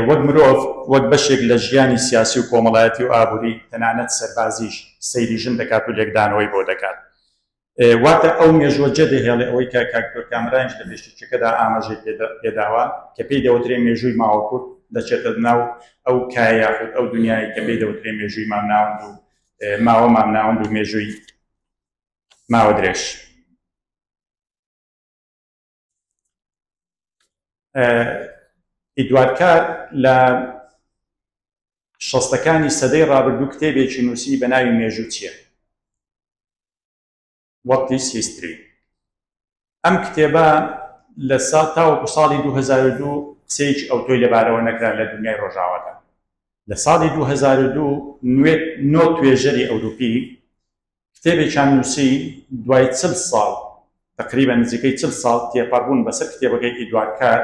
وەک مرۆڤ وەک بەشێک لە ژیانی سیاسی و کۆمەڵایەتی و ئابووری تەنانەت سەربازیش سەیری ژن دەکات و لێکدانەوەی بۆ دەکات واتە ئەو مێژووە جێ دەهێڵێ ئەوەی کە کاک دکتۆر کامەرانیش لە پێشەکیەکەدا ئاماژەی پێداوە کە پێی دەوترێ مێژووی ماوە کورت دەچێتە ناو ئەو کایە یاخود ئەو دنیای کە پێی دەوترێ مێژووی مامناوەند و ماوە مامناوەند و مێژووی ماوە درێژ. ئیدوارد کار لە شەستەکانی سەدەی ڕابردوو کتێبێکی نووسی بە ناوی مێژوو چییە؟ What is History؟ ئەم کتێبە لە سا تاوەکو ساڵی 2002 قسەیەکی ئەوتۆی لەبارەوە نەکرا لە دنیای ڕۆژاوادا. لە ساڵی 2002 نوێ نۆ توێژەری ئەوروپی کتێبێکیان نووسی دوای 40 ساڵ تقریبا نزیکەی 40 ساڵ تێپەڕبوون بەسەر کتێبەکەی ئیدوارد کار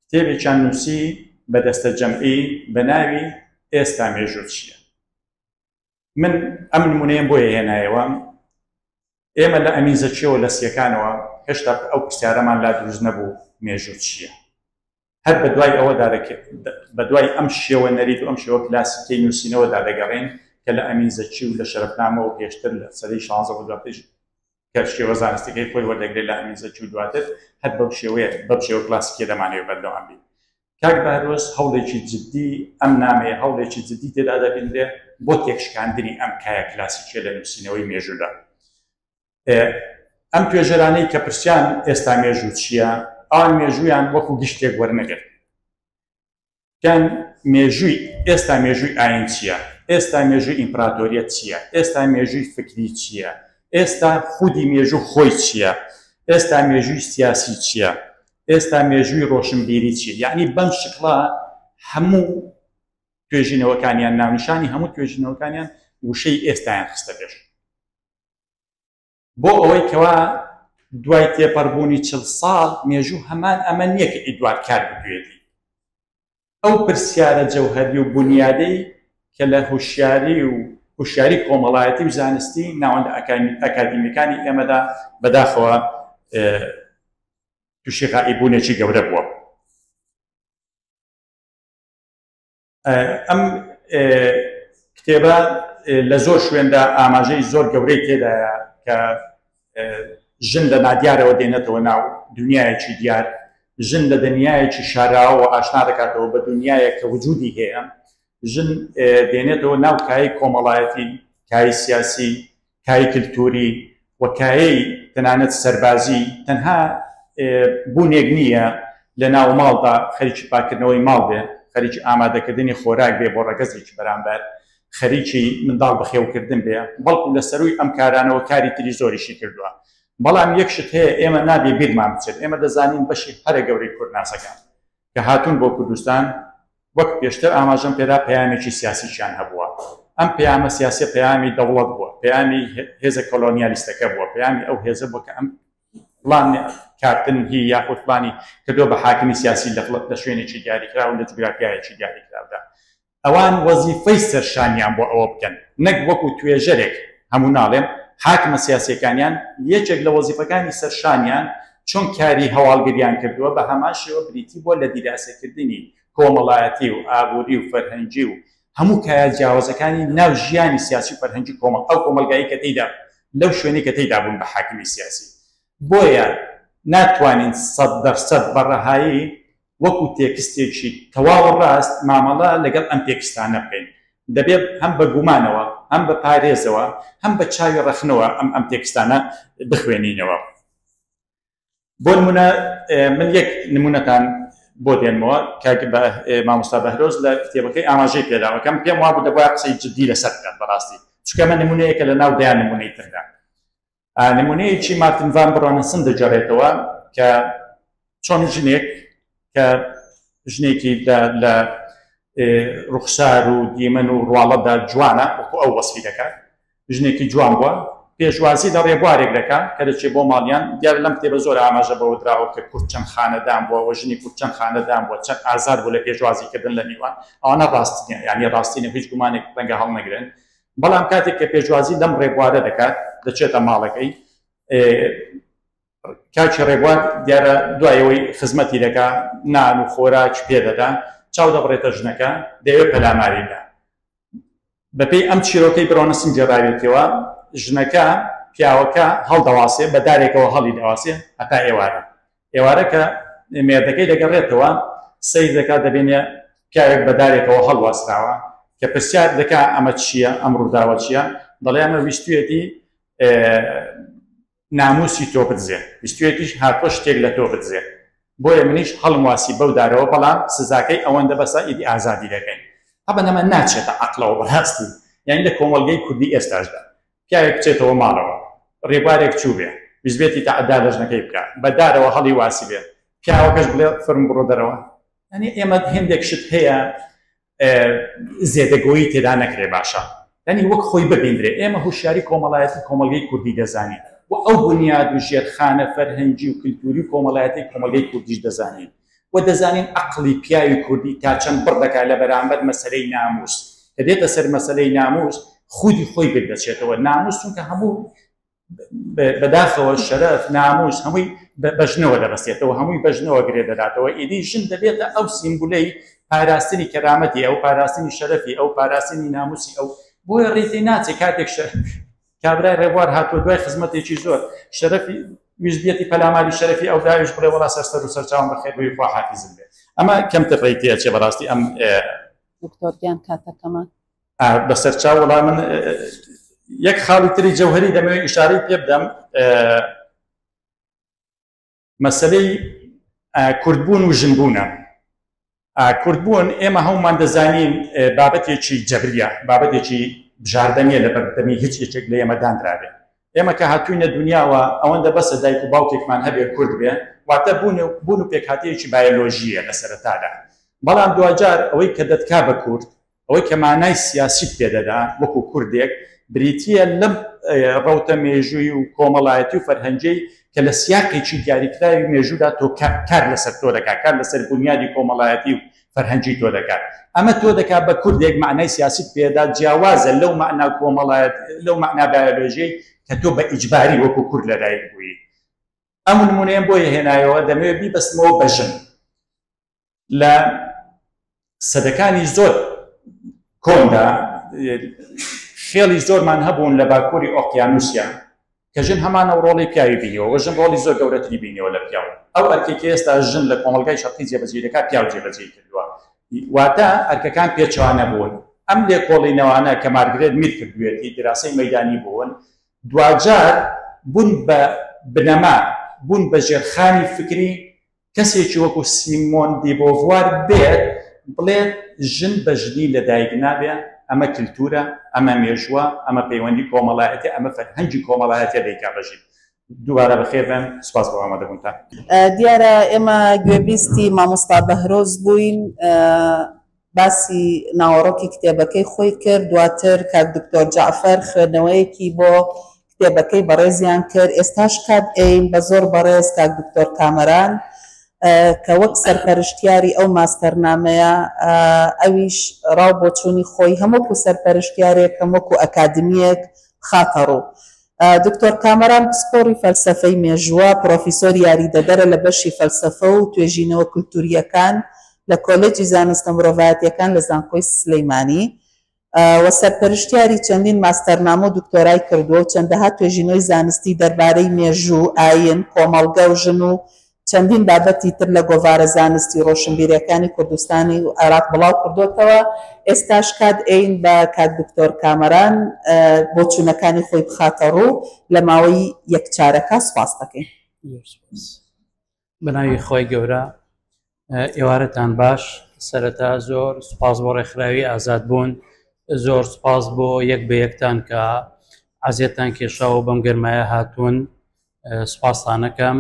کتێبێکیان نووسی بە دەستەجەمعی بە ناوی ئێستا مێژوو چییە؟ من ئەم نمونەیەم بۆیە هێنایەوە ئێمە لە ئەمین زەکیەوە لە سیەکانەوە هێشتا ئەو پرسیارەمان لا دروست نەبوو مێژوو چییە هەر بە دوای ئەوەدا بە دوای ئەم شێوە نەریت و ئەم شێوە کلاسیکەی نووسینەوەدا دەگەڕێن کە لە ئەمین زەکی و لە شەرەفنامەوە پێشتر لە سەدەی شانزەوە دواتریش کە شێوە زانستەکەی خۆی وەردەگرێت لە ئەمین زەکی و دواتر هەر بەو شێوەیە بەم شێوە کلاسیکیە دەمانەوێت بەردەوام بین. کاک بەهرۆز هەوڵێکی جدی ئەم نامەیە هەوڵێکی جدی تێدا دەبینرێ بۆ تێکشکاندنی ئەم کایە کلاسیکیە لە نووسینەوەی مێژوودا. ئەم توێژەرانەی کە پرسیان ئێستا مێژوو چییە، ئەوان مێژوویان وەکو گشتێک وەرنەگرت. پێیان مێژووی ئێستا مێژووی ئاین چییە؟ ئێستا مێژووی ئیمپراتۆریەت چییە؟ ئێستا مێژووی فکری چییە؟ ئێستا خودی مێژوو خۆی چییە؟ ئێستا مێژووی سیاسی چییە؟ ئێستا مێژووی ڕۆشنبیری چییە؟ یەعنی بەم شکڵە هەموو توێژینەوەکانیان ناونیشانی هەموو توێژینەوەکانیان وشەی ئێستایان خستە پێش. بۆ ئەوەی کەوا دوای تێپەڕبوونی 40 ساڵ مێژوو هەمان ئەمە نییە کە ئیدوارد کار گوتویەتی. ئەو پرسیارە جەوهەری و بونیادەی کە لە هوشیاری و هوشیاری کۆمەڵایەتی و زانستی ناوەندە ئەکادیمیەکانی ئێمەدا بەداخەوە تووشی غائیبوونێکی گەورە بووە. ئەم کتێبە لە زۆر شوێندا ئاماژەی زۆر گەورەی تێدایە کە ژن لە نادیارەوە دێنێتەوە ناو دنیایەکی دیار، ژن لە دنیایەکی شاراوەوە ئاشنا دەکاتەوە بە دنیایەک کە وجودی هەیە، ژن دێنێتەوە ناو کایەی کۆمەڵایەتی، کایەی سیاسی، کایەی کلتوری و کایەی تەنانەت سەربازی، تەنها بوونێک نییە لە ناو ماڵدا خەریکی پاککردنەوەی ماڵ بێ، خەریکی ئامادەکردنی خۆراک بێ بۆ ڕەگەزێکی بەرامبەر. خەریکی منداڵ بەخێوکردن بێ، بەڵکو لە سەرووی ئەم کارانەوە کاری تری زۆریشی کردووە. بەڵام یەک شت هەیە ئێمە نابێ بیرمان بچێت، ئێمە دەزانین بەشی هەرە گەورەی کوردناسەکان کە هاتوون بۆ کوردستان وەک پێشتر ئاماژەم پێدا پەیامێکی سیاسیشیان هەبووە. ئەم پەیامە سیاسیە پەیامی دەوڵەت بووە، پەیامی هێزە کۆلۆنیالیستەکە بووە، پەیامی ئەو هێزە بووە کە ئەم پلان کارتن هی یاخود پلانی کردووە بە حاکمی سیاسی لە شوێنێکی دیاریکراو لە جوگرافیایەکی دیاریکراودا. ئەوان وەزیفەی سەرشانیان بۆ ئەوە بکەن نەک وەکو توێژەرێک، هەموو ناڵێم، حاکمە سیاسیەکانیان یەکێک لە وەزیفەکانی سەرشانیان چۆن کاری هەواڵگریان کردووە بە هەمان شێوە بریتی بووە لە دیراسەکردنی کۆمەڵایەتی و ئابووری و فەرهەنگی و هەموو کایە جیاوازەکانی ناو ژیانی سیاسی و فەرهەنگی کۆمەڵ ئەو کۆمەڵگایەی کە تێیدا لەو شوێنەی کە تێیدا بوون بە حاکمی سیاسی. بۆیە ناتوانین 100% بە ڕەهایی وەکو تێکستێکی تەواو ڕاست مامەڵە لەگەڵ ئەم تێکستانە بکەین. دەبێت هەم بە گومانەوە، هەم بە پارێزەوە، هەم بە چاوی ڕەخنەوە ئەم ئەم تێکستانە بخوێنینەوە. بۆ نمونە من یەک نمونەتان بۆ دێنمەوە کاک مامۆستا بەهرۆز لە کتێبەکەی ئاماژەی پێداوە کەم پێم وابوو دەبوایە قسەی جدی لەسەر بکات بەڕاستی چونکە ئەمە نمونەیەکە لە ناو دەیان نمونەی تردا. نمونەیەکی مارتن ڤان برۆنسن دەگەڕێتەوە کە چۆن ژنێک کە ژنێکی لە ڕوخسار و دیمەن و ڕواڵەتدا جوانە وەکو ئەو وەسفی دەکات ژنێکی جوان بووە پێشوازی لە ڕێبوارێک دەکا کە دەچێت بۆ ماڵیان دیارە لەم کتێبە زۆر ئاماژە بەوە دراوە کە کورد چەند خانەدان بووە و ژنی کورد چەند خانەدان بووە چەند ئازاد بوو لە پێشوازیکردن لە میوان ئەوانە ڕاست نییە یعنی ڕاستی نیە هیچ گومانێک ڕەنگە هەڵنەگرن بەڵام کاتێک کە پێشوازی لەم ڕێبوارە دەکات دەچێتە ماڵەکەی کاکی ڕێبوار دیارە دوای ئەوەی خزمەتی دەکا نان و خۆراک پێدەدا چاو دەبڕێتە ژنەکە دەیەوێت پەلاماری بدا بەپێی ئەم چیرۆکەی برۆنسن گێڕاوێتیەوە ژنەکە پیاوەکە هەڵدەواسێ بە دارێکەوە هەڵی دەواسێ هەتا ئێوارە ئێوارە کە مێردەکەی دەگەڕێتەوە سەیر دەکات دەبینێ پیاوێک بە دارێکەوە هەڵواسراوە کە پرسیار دەکا ئەمە چییە ئەم ڕووداوە چییە دەڵێ ئەمە ویستویەتی ناموسی تۆ بدزێ ویستویەتیش هاتوە شتێک لە تۆ بدزێ بۆیە منیش هەڵم واسی بەو دارەوە بەڵام سزاکەی ئەوەندە بەسە ئیدی ئازادی دەکەین تەبەن ئەمە ناچێتە عەقڵەوە بەڕاستی یانی لە کۆمەڵگەی کوردی ئێستاشدا پیاوێک بچێتەوە ماڵەوە ڕێبوارێک چووبێ ویستبێتی تەعەدا لە ژنەکەی بکا بە دارەوە هەڵی واسیبێ پیاوەکەش بڵێ فەرموو بڕۆ دەرەوە یانی ئێمە هێندێک شت هەیە زێدەگۆیی تێدا نەکرێ باشە یانی وەک خۆی ببیندرێ ئێمە هوشیاری کۆمەڵایەتی کۆمەڵگەی کوردی دەزانین و ئەو بنیاد و ژێرخانە فەرهەنگی و کلتوری و کۆمەڵایەتی کۆمەڵگەی کوردیش دەزانین و دەزانین عەقڵی پیاوی کوردی تا چەند بڕ دەکات لە بەرامبەر مەسەلەی ناموس کە دێتە سەر مەسەلەی ناموس خودی خۆی بیر دەچێتەوە ناموس چونکە هەموو بەداخەوە شەرەف ناموس هەمووی بە ژنەوە دەبەستێتەوە هەمووی بە ژنەوە گرێ دەداتەوە ئیدی ژن دەبێتە ئەو سیمبولەی پاراستنی کەرامەتی ئەو پاراستنی شەرەفی ئەو پاراستنی ناموسی ئەو بۆیە ڕێی ناچێت کاتێک کابرای ڕێبوار هاتووە دوای خزمەتێکی زۆر شەرەفی ویستبێتی پەلاماری شەرەفی ئەو داویش بڵێ وەڵا سەر سەر و سەرچاوم بەخێر بێی خوا حافیزم بێ ئەمە کەمتر ڕێی تێ ئەچێ بەڕاستی ئەم دکتۆر گیان کاتەکەمان بەسەر چاو وەڵا من یەک خاڵی تری جەوهەری دەمەوێت ئیشارەی پێ بدەم مەسەلەی کوردبوون و ژنبوونە. کوردبوون ئێمە هەموومان دەزانین بابەتێکی جەبریە، بابەتێکی بژاردە نییە لە بەردەمی هیچ یەکێک لە ئێمە دانرابێ. ئێمە کە هاتووینە دونیاوە ئەوەندە بەسە دایک و باوکێکمان هەبێ کورد بێ، واتە بوون بوون و پێکهاتەیەکی بایۆلۆژییە لە سەرەتادا. بەڵام دواجار ئەوەی کە دەتکا بە کورد، ئەوەی کە مانای سیاسیت پێ دەدا وەکو کوردێک بریتییە لەم ڕەوتە مێژووی و کۆمەڵایەتی و فەرهەنگیەی کە لە سیاقێکی دیاریکراوی مێژوودا تۆ کار لەسەر تۆ دەکات، کار لەسەر بونیادی کۆمەڵایەتی و فەرهەنگی تۆ دەکات. ئەمە تۆ دەکات بە کوردێک مانای سیاسیت پێ دەدا جیاوازە لەو مانا کۆمەڵایەتی لەو مانا بایۆلۆژیەی کە تۆ بە ئیجباری وەکو کورد لەدایک بووی. ئەم نمونەیەم بۆیە هێنایەوە دەمەوێت بیبەستمەوە بە ژن. لە سەدەکانی زۆر کۆندا خێڵی زۆرمان هەبوون لە باکووری ئۆقیانوسیا کە ژن هەمان ئەو ڕۆڵی پیاوی بینیوە و ژن ڕۆڵی زۆر گەورەتری بینیوە لە پیاو. ئەو ئەرکەی کە ئێستا ژن لە کۆمەڵگای شەرقی جێبەجێی دەکات پیاو جێبەجێی کردووە. واتە ئەرکەکان پێچەوانە بوون. ئەم لێکۆڵینەوانە کە مارگرێت مید کردوویەتی دیراسەی مەیدانی بوون، دواجار بوون بە بنەما، بوون بە ژێرخانی فکری کەسێکی وەکو سیمۆن دی بۆڤوار بێت بڵێت ژن بە ژنی لەدایک نابێ، ئەمە کلتورە، ئەمە مێژووە، ئەمە پەیوەندی کۆمەڵایەتیە، ئەمە فەرهەنگی کۆمەڵایەتیە دەیکا بە ژین. دووبارە بەخێر بێن، سوپاس بۆ ئامادەبوونتان. دیارە ئێمە گوێبیستی مامۆستا بەهرۆز بووین، باسی ناوەڕۆکی کتێبەکەی خۆی کرد، دواتر کاک دکتۆر جەعفەر خوێندنەوەیەکی بۆ کتێبەکەی بەڕێزیان کرد، ئێستاش کات ئەین بە زۆر بەڕێز کاک دکتۆر کامەران کە وەک سەرپەرشتیاری ئەو ماستەرنامەیە ئەویش ڕاو بۆچوونی خۆی هەم وەکو سەرپەرشتیارێک هەم وەکو ئەکادمییەک بخاتە ڕوو. دکتۆر کامەران پسپۆڕی فەلسەفەی مێژووە، پڕۆفیسۆری یاریدەدەرە لە بەشی فەلسەفە و توێژینەوە کولتوورییەکان لە کۆلێجی زانستە مرۆڤایەتییەکان لە زانکۆی سلیمانی و سەرپەرشتیاری چەندین ماستەرنامە و دکتۆرای کردووە و چەندەها توێژینەوەی زانستی دەربارەی مێژوو، ئایین، کۆمەڵگە و ژن و چەندین بابەتی تر لە گۆڤارە زانستی و ڕۆشنبیریەکانی کوردستانی و عێراق بڵاو کردۆتەوە، ئێستاش کات ئەین بە کاک دکتۆر کامەران بۆچوونەکانی خۆی بخاتە ڕوو لە ماوەی یەک چارەکە، سوپاس دەکەین. زۆر سوپاس. بەناوی خوای گەورە ئێوارەتان باش. سەرەتا زۆر سوپاس بۆ ڕێکخراوی ئازادبوون، زۆر سوپاس بۆ یەک بە یەکتان کە عەزیەتتان کێشاوە بەم گەرمایە هاتوون، سوپاستانەکەم.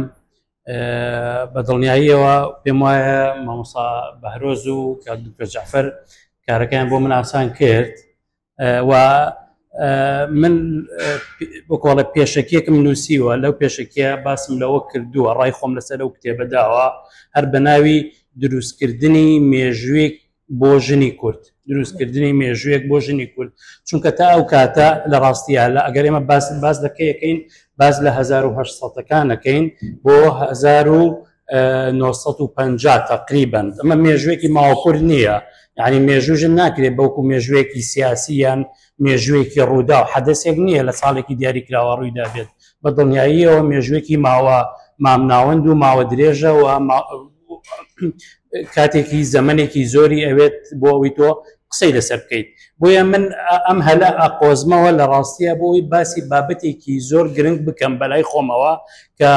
بە دڵنیاییەوە پێم وایە مامۆستا بەهرۆز و کاک دکتۆر جەعفەر کارەکەیان بۆ من ئاسان کرد و من بکۆڵە پێشەکیەکم نووسیوە، لەو پێشەکیە باسم لەوە کردووە ڕای خۆم لەسەر ئەو کتێبە داوە، هەر بە ناوی دروستکردنی مێژوویەک بۆ ژنی کورد، دروستکردنی مێژوویەک بۆ ژنی کورد، چونکە تا ئەو کاتە لە ڕاستیە لە ئەگەر ئێمە باس باس لە کەیەکەین، باس لە 1800ەکانەکەین بۆ 1950 تقریبا، ئەمە مێژوویەکی ماوەکورد نییە، یعنی مێژوو ژن ناکرێت بەوکو مێژوویەکی سیاسی یان مێژوویەکی ڕوودا و حەدەسێک نییە لە ساڵێکی دیاریکراوە ڕوویدا بێت، بە دڵنیاییەوە مێژوویەکی ماوە مامناوەند و ماوە درێژە و کاتێکی زەمنێکی زۆری ئەوێت بۆ ئەوەی تۆ قسەی لەسەر بکەیت. بۆیە من ئەم هەلە ئەقۆزمەوە لە ڕاستیە بۆ ئەوەی باسی بابەتێکی زۆر گرنگ بکەم بەلای خۆمەوە کە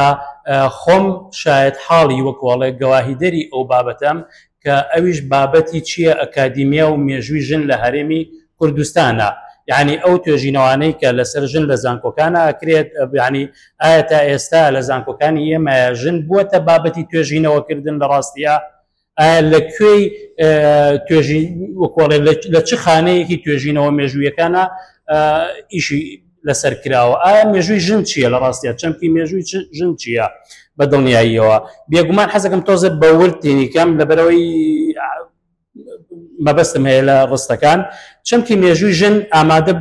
خۆم شایەت حاڵی وەکۆڵێ گەواهیدەری ئەو بابەتەم، کە ئەویش بابەتی چییە ئەکادیمیا و مێژووی ژن لە هەرێمی کوردستانە. یعنی ئەو توێژینەوانەی کە لەسەر ژن لە زانکۆکانە ئەکرێت، یعنی ئایا تا ئێستا لە زانکۆکانی ئێمە ژن بووەتە بابەتی توێژینەوەکردن لە ڕاستیە؟ ئایا لە کوێی توێژی وەکۆڵێ لە چ خانەیەکی توێژینەوە مێژوویەکانە ئیشی لەسەر کراوە؟ ئایا مێژووی ژن چییە لە ڕاستیە؟ چەمکی مێژووی ژن چییە؟ بە دڵنیاییەوە بێگومان حەزەکەم تۆزێ بە ورد تێنیکەم لەبەرەوەی مەبەستم هەیە لە ڕستەکان. چەمکی مێژووی ژن ئامادە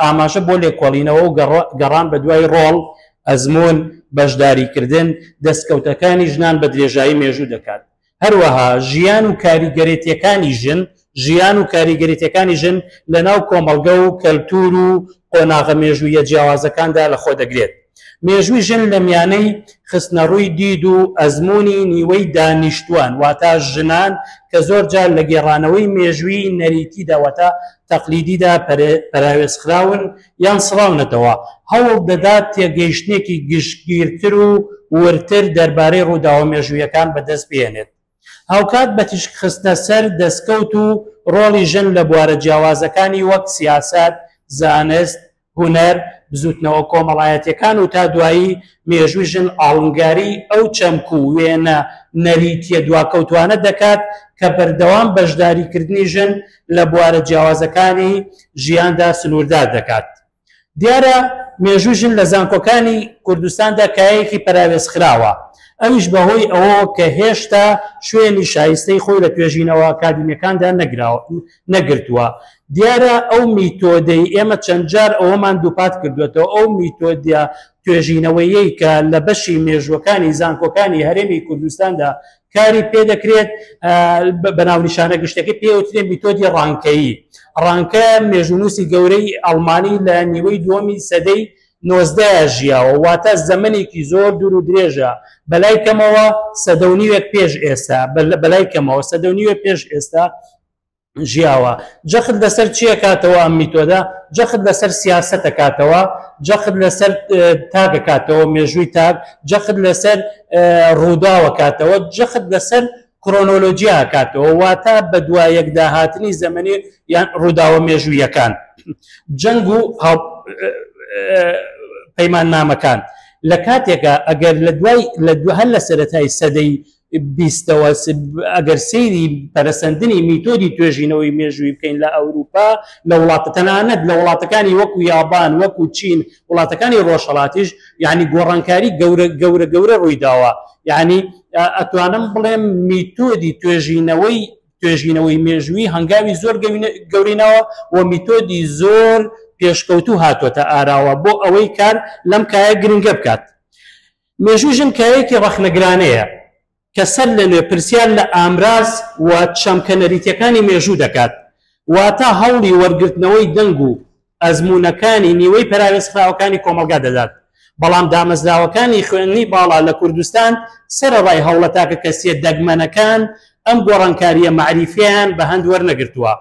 ئاماژە بۆ لێکۆڵینەوە و گەڕان بە دوای ڕۆڵ، ئەزموون، بەشداریکردن، دەستکەوتەکانی ژنان بە درێژایی مێژوو دەکات. هەروەها ژیان و کاریگەرێتیەکانی ژن ژیان و کاریگەرێتیەکانی ژن لە ناو کۆمەڵگە و کەلتوور و قۆناغە مێژوویە جیاوازەکاندا لە خۆ دەگرێت. مێژووی ژن لە میانەی خستنەڕووی دید و ئەزموونی نیوەی دانیشتووان واتە ژنان کە زۆر جار لە گێڕانەوەی مێژووی نەریتیدا واتە تەقلیدیدا پەراوێزخراون یان سڕاونەتەوە، هەوڵ دەدات تێگەیشتنێکی گشتگیرتر و وردتر دەربارەی ڕووداوە مێژوویەکان بەدەست بهێنێت. هاوکات بە تیشکخستنە سەر دەستکەوت و ڕۆڵی ژن لە بوارە جیاوازەکانی وەک سیاسەت، زانست، هونەر، بزووتنەوە کۆمەڵایەتییەکان و تا دوایی، مێژووی ژن ئاڵنگاریی ئەو چەمک و وێنە نەریتییە دواکەوتووانە دەکات کە بەردەوام بەشداریکردنی ژن لە بوارە جیاوازەکانی ژیاندا سنووردار دەکات. دیارە مێژووی ژن لە زانکۆکانی کوردستاندا کایەیەکی پەراوێزخراوە، ئەویش بەهۆی ئەوەوە کە هێشتا شوێنی شایستەی خۆی لە توێژینەوە ئەکادیمییەکاندا نەگرتووە. دیارە ئەو میتۆدەی ئێمە چەند جار ئەوەمان دووپات کردووەتەوە، ئەو میتۆدە توێژینەوەیەی کە لە بەشی مێژووەکانی زانکۆکانی هەرێمی کوردستاندا کاری پێ دەکرێت، بە ناونیشانە گشتەکەی پێ وترێ میتۆدی ڕانکەیی. ڕانکە مێژوونووسی گەورەی ئەڵمانی لە نیوەی دووەمی سەدەی نۆزدەیا ژیاوە، واتە زەمەنێکی زۆر دوور و درێژە، بەلای کەمەوە سەدە و نیوێک پێش ئێستا، بەلای کەمەوە سەدە و نیوێک پێش ئێستا ژیاوە. جەخت لەسەر چی ئەکاتەوە ئەم میتۆدە؟ جەخت لەسەر سیاسەت ئەکاتەوە، جەخت لەسەر تاک ئەکاتەوە، مێژووی تاک، جەخت لەسەر ڕووداو ئەکاتەوە، جەخت لەسەر کرۆنۆلۆجیا ئەکاتەوە، واتە بەدوایەکداهاتنی زەمەنی یان ڕووداوە مێژوویەکان، جەنگ و پەیماننامەکان. لە کاتێکا ئەگەر لە دوای لە هەر لە سەرەتای سەدەی بیستەوە ئەگەر سەیری پەرەسەندنی میتۆدی توێژینەوەی مێژووی بکەین لە ئەوروپا، لە وڵاتە تەنانەت لە وڵاتەکانی وەکو یابان، وەکو چین، وڵاتەکانی ڕۆژهەڵاتیش، یعنی گۆڕانکاری گەورە گەورە گەورە ڕوویداوە. یعنی ئەتوانم بڵێم میتۆدی توێژینەوەی توێژینەوەی مێژووی هەنگاوی زۆر گەورەی ناوە و میتۆدی زۆر پێشکەوتوو هاتۆتە ئاراوە بۆ ئەوەی کار لەم کایە گرنگە بکات. مێژووی ژن کایەکی ڕەخنەگرانەیە کە سەر لە نوێ پرسیار لە ئامراز و چەمکە نەریتیەکانی مێژوو دەکات، واتە هەوڵی وەرگرتنەوەی دەنگ و ئەزموونەکانی نیوەی پەراوێزخراوەکانی کۆمەڵگا دەدات. بەڵام دامەزراوەکانی خوێندنی باڵا لە کوردستان سەرەڕای هەوڵە تاکەکەسییە دەگمەنەکان، ئەم گۆڕانکارییە مەعریفییەیان بە هەند وەرنەگرتووە.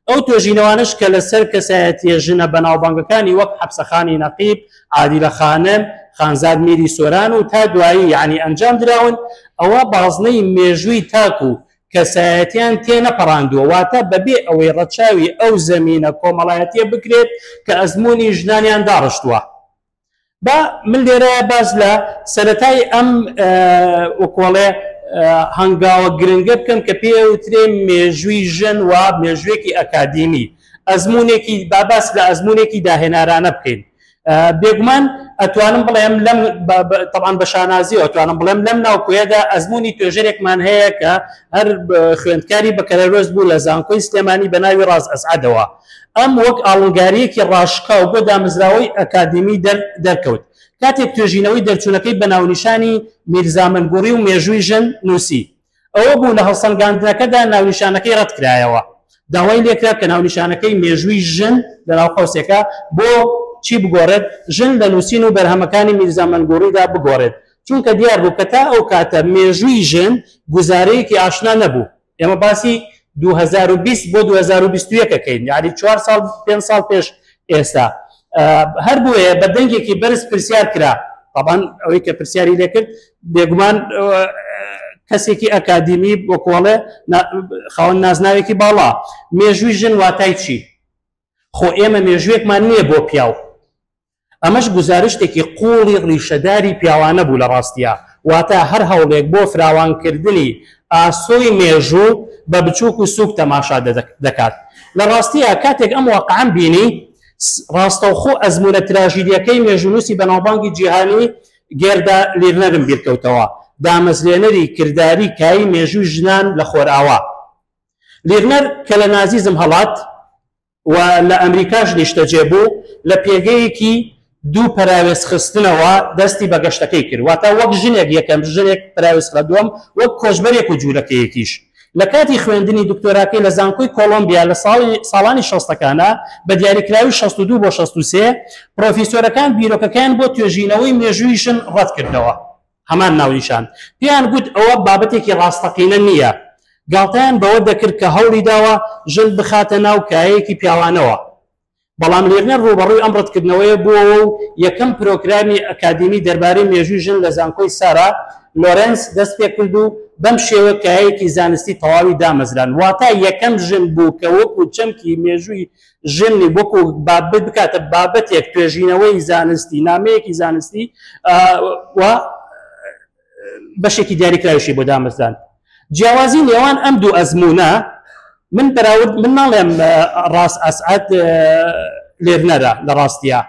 ئەو توێژینەوانەش کە لەسەر کەسایەتییە ژنە بەناوبانگەکانی وەک حەپسەخانی نەقیب، عادیلە خانم، خانزاد میری سۆران و تا دوایی یەعنی ئەنجام دراون، ئەوا بازنەی مێژووی تاک و کەسایەتیان تێنەپەڕاندووە، واتە بەبێ ئەوەی ڕەچاوی ئەو زەمینە کۆمەڵایەتییە بکرێت کە ئەزموونی ژنانیان داڕشتووە. با من لێرە باس لە سەرەتای ئەم وەکۆڵێ هەنگاوە گرنگە بکەم کە پێوترێ مێژووی ژن و مێژوویەکی ئەکادیمی، ئەزموونێکی با باس لە ئەزموونێکی داهێنارانە بکەین. بێگومان ئەتوانم بڵێم لەم تەبعەن بە شانازیەوە ئەتوانم بڵێم لەم ناوکۆیەدا ئەزموونی توێژەرێکمان هەیە کە هەر خوێندکاری بەکەلەرۆس بوو لە زانکۆی سلێمانی بە ناوی ڕاز ئەسعەدەوە. ئەم وەک ئاڵنگارییەکی ڕاشکاو بۆ دامەزراوەی ئەکادیمی دەرکەوت کاتێک توێژینەوەی دەرچوونەکەی بە ناونیشانی میرزا مەنگوڕی و مێژووی ژن نووسی. ئەوە بوو لە هەڵسەنگاندنەکەدا ناونیشانەکەی ڕەتکرایەوە. داوای لێکرا کە ناونیشانەکەی مێژووی ژن لە ناو قەوسێکا بۆ چی بگۆڕێت، ژن لە نووسین و بەرهەمەکانی میرزا مەنگوڕیدا بگۆڕێت، چونکە دیار بوو کە تا ئەو کاتە مێژووی ژن گوزارەیەکی ئاشنا نەبوو. ئێمە باسی 2020 بۆ 2021 ئەکەین، یانی 4 ساڵ 5 ساڵ پێش ئێستا. هەر بۆیە بە دەنگێکی بەرز پرسیار کرا، تەبعەن ئەوەی کە پرسیاری لێکرد بێگومان کەسێکی ئەکادیمی وەکۆڵێ خاوەن نازناوێکی باڵا، مێژووی ژن واتای چی؟ خۆ ئێمە مێژوویەکمان نییە بۆ پیاو. ئەمەش گوزارشتێکی قووڵی ڕیشەداری پیاوانە بوو لە ڕاستیا، واتە هەر هەوڵێک بۆ فراوانکردنی ئاسۆی مێژوو بە بچووک و سووک تەماشا دەکات. لە ڕاستیا کاتێک ئەم واقعەم بینی، ڕاستەوخۆ ئەزموونە تراژیدییەکەی مێژوونووسی بەناوبانگی جیهانی گێردا لیرنەرم بیرکەوتەوە، دامەزرێنەری کرداری کایی مێژووی ژنان لە خۆرئاوا. لیرنەر کە لە نازیزم هەڵات، و لە ئەمریکاش نیشتەجێ بوو، لە پێگەیەکی دوو پەراوێزخستنەوە دەستی بە گەشتەکەی کرد، واتە وەک ژنێک یەکەم ژنێک پەراوێزخرا، دووەم وەک کۆچبەرێک و جوولەکەیەکیش. لە کاتی خوێندنی دکتۆراکەی لە زانکۆی کۆڵۆمبیا لە ساڵی ساڵانی شەستەکانا، بە دیاریکراوی 62 بۆ 63، پرۆفیسۆرەکان بیرۆکەکەیان بۆ توێژینەوەی مێژووی ژن ڕەتکردەوە. هەمان ناونیشان پێیان گوت ئەوە بابەتێکی ڕاستەقینە نییە، گاڵتەیان بەوە دەکرد کە هەوڵیداوە ژن بخاتە ناو کایەیەکی پیاوانەوە. بەڵام لیرنەر ڕووبەڕووی ئەم ڕەتکردنەوەیە بووەوە و یەکەم پرۆگرامی ئەکادیمی دەربارەی مێژووی ژن لە زانکۆی سارا لۆرێنس دەستپێکرد و بەم شێوە کایەیەکی زانستی تەواوی دامەزراند. واتە یەکەم ژن بوو کە وەکو چەمکی مێژووی ژن وەکو بابەت بکاتە بابەتێک توێژینەوەی زانستی، نامەیەکی زانستی و بەشێکی دیاریکراویشی بۆ دامەزراند. جیاوازی نێوان ئەم دوو ئەزموونە من بەراورد من ناڵێم ڕاست ئەسعەد لێرنەرە لە ڕاستیە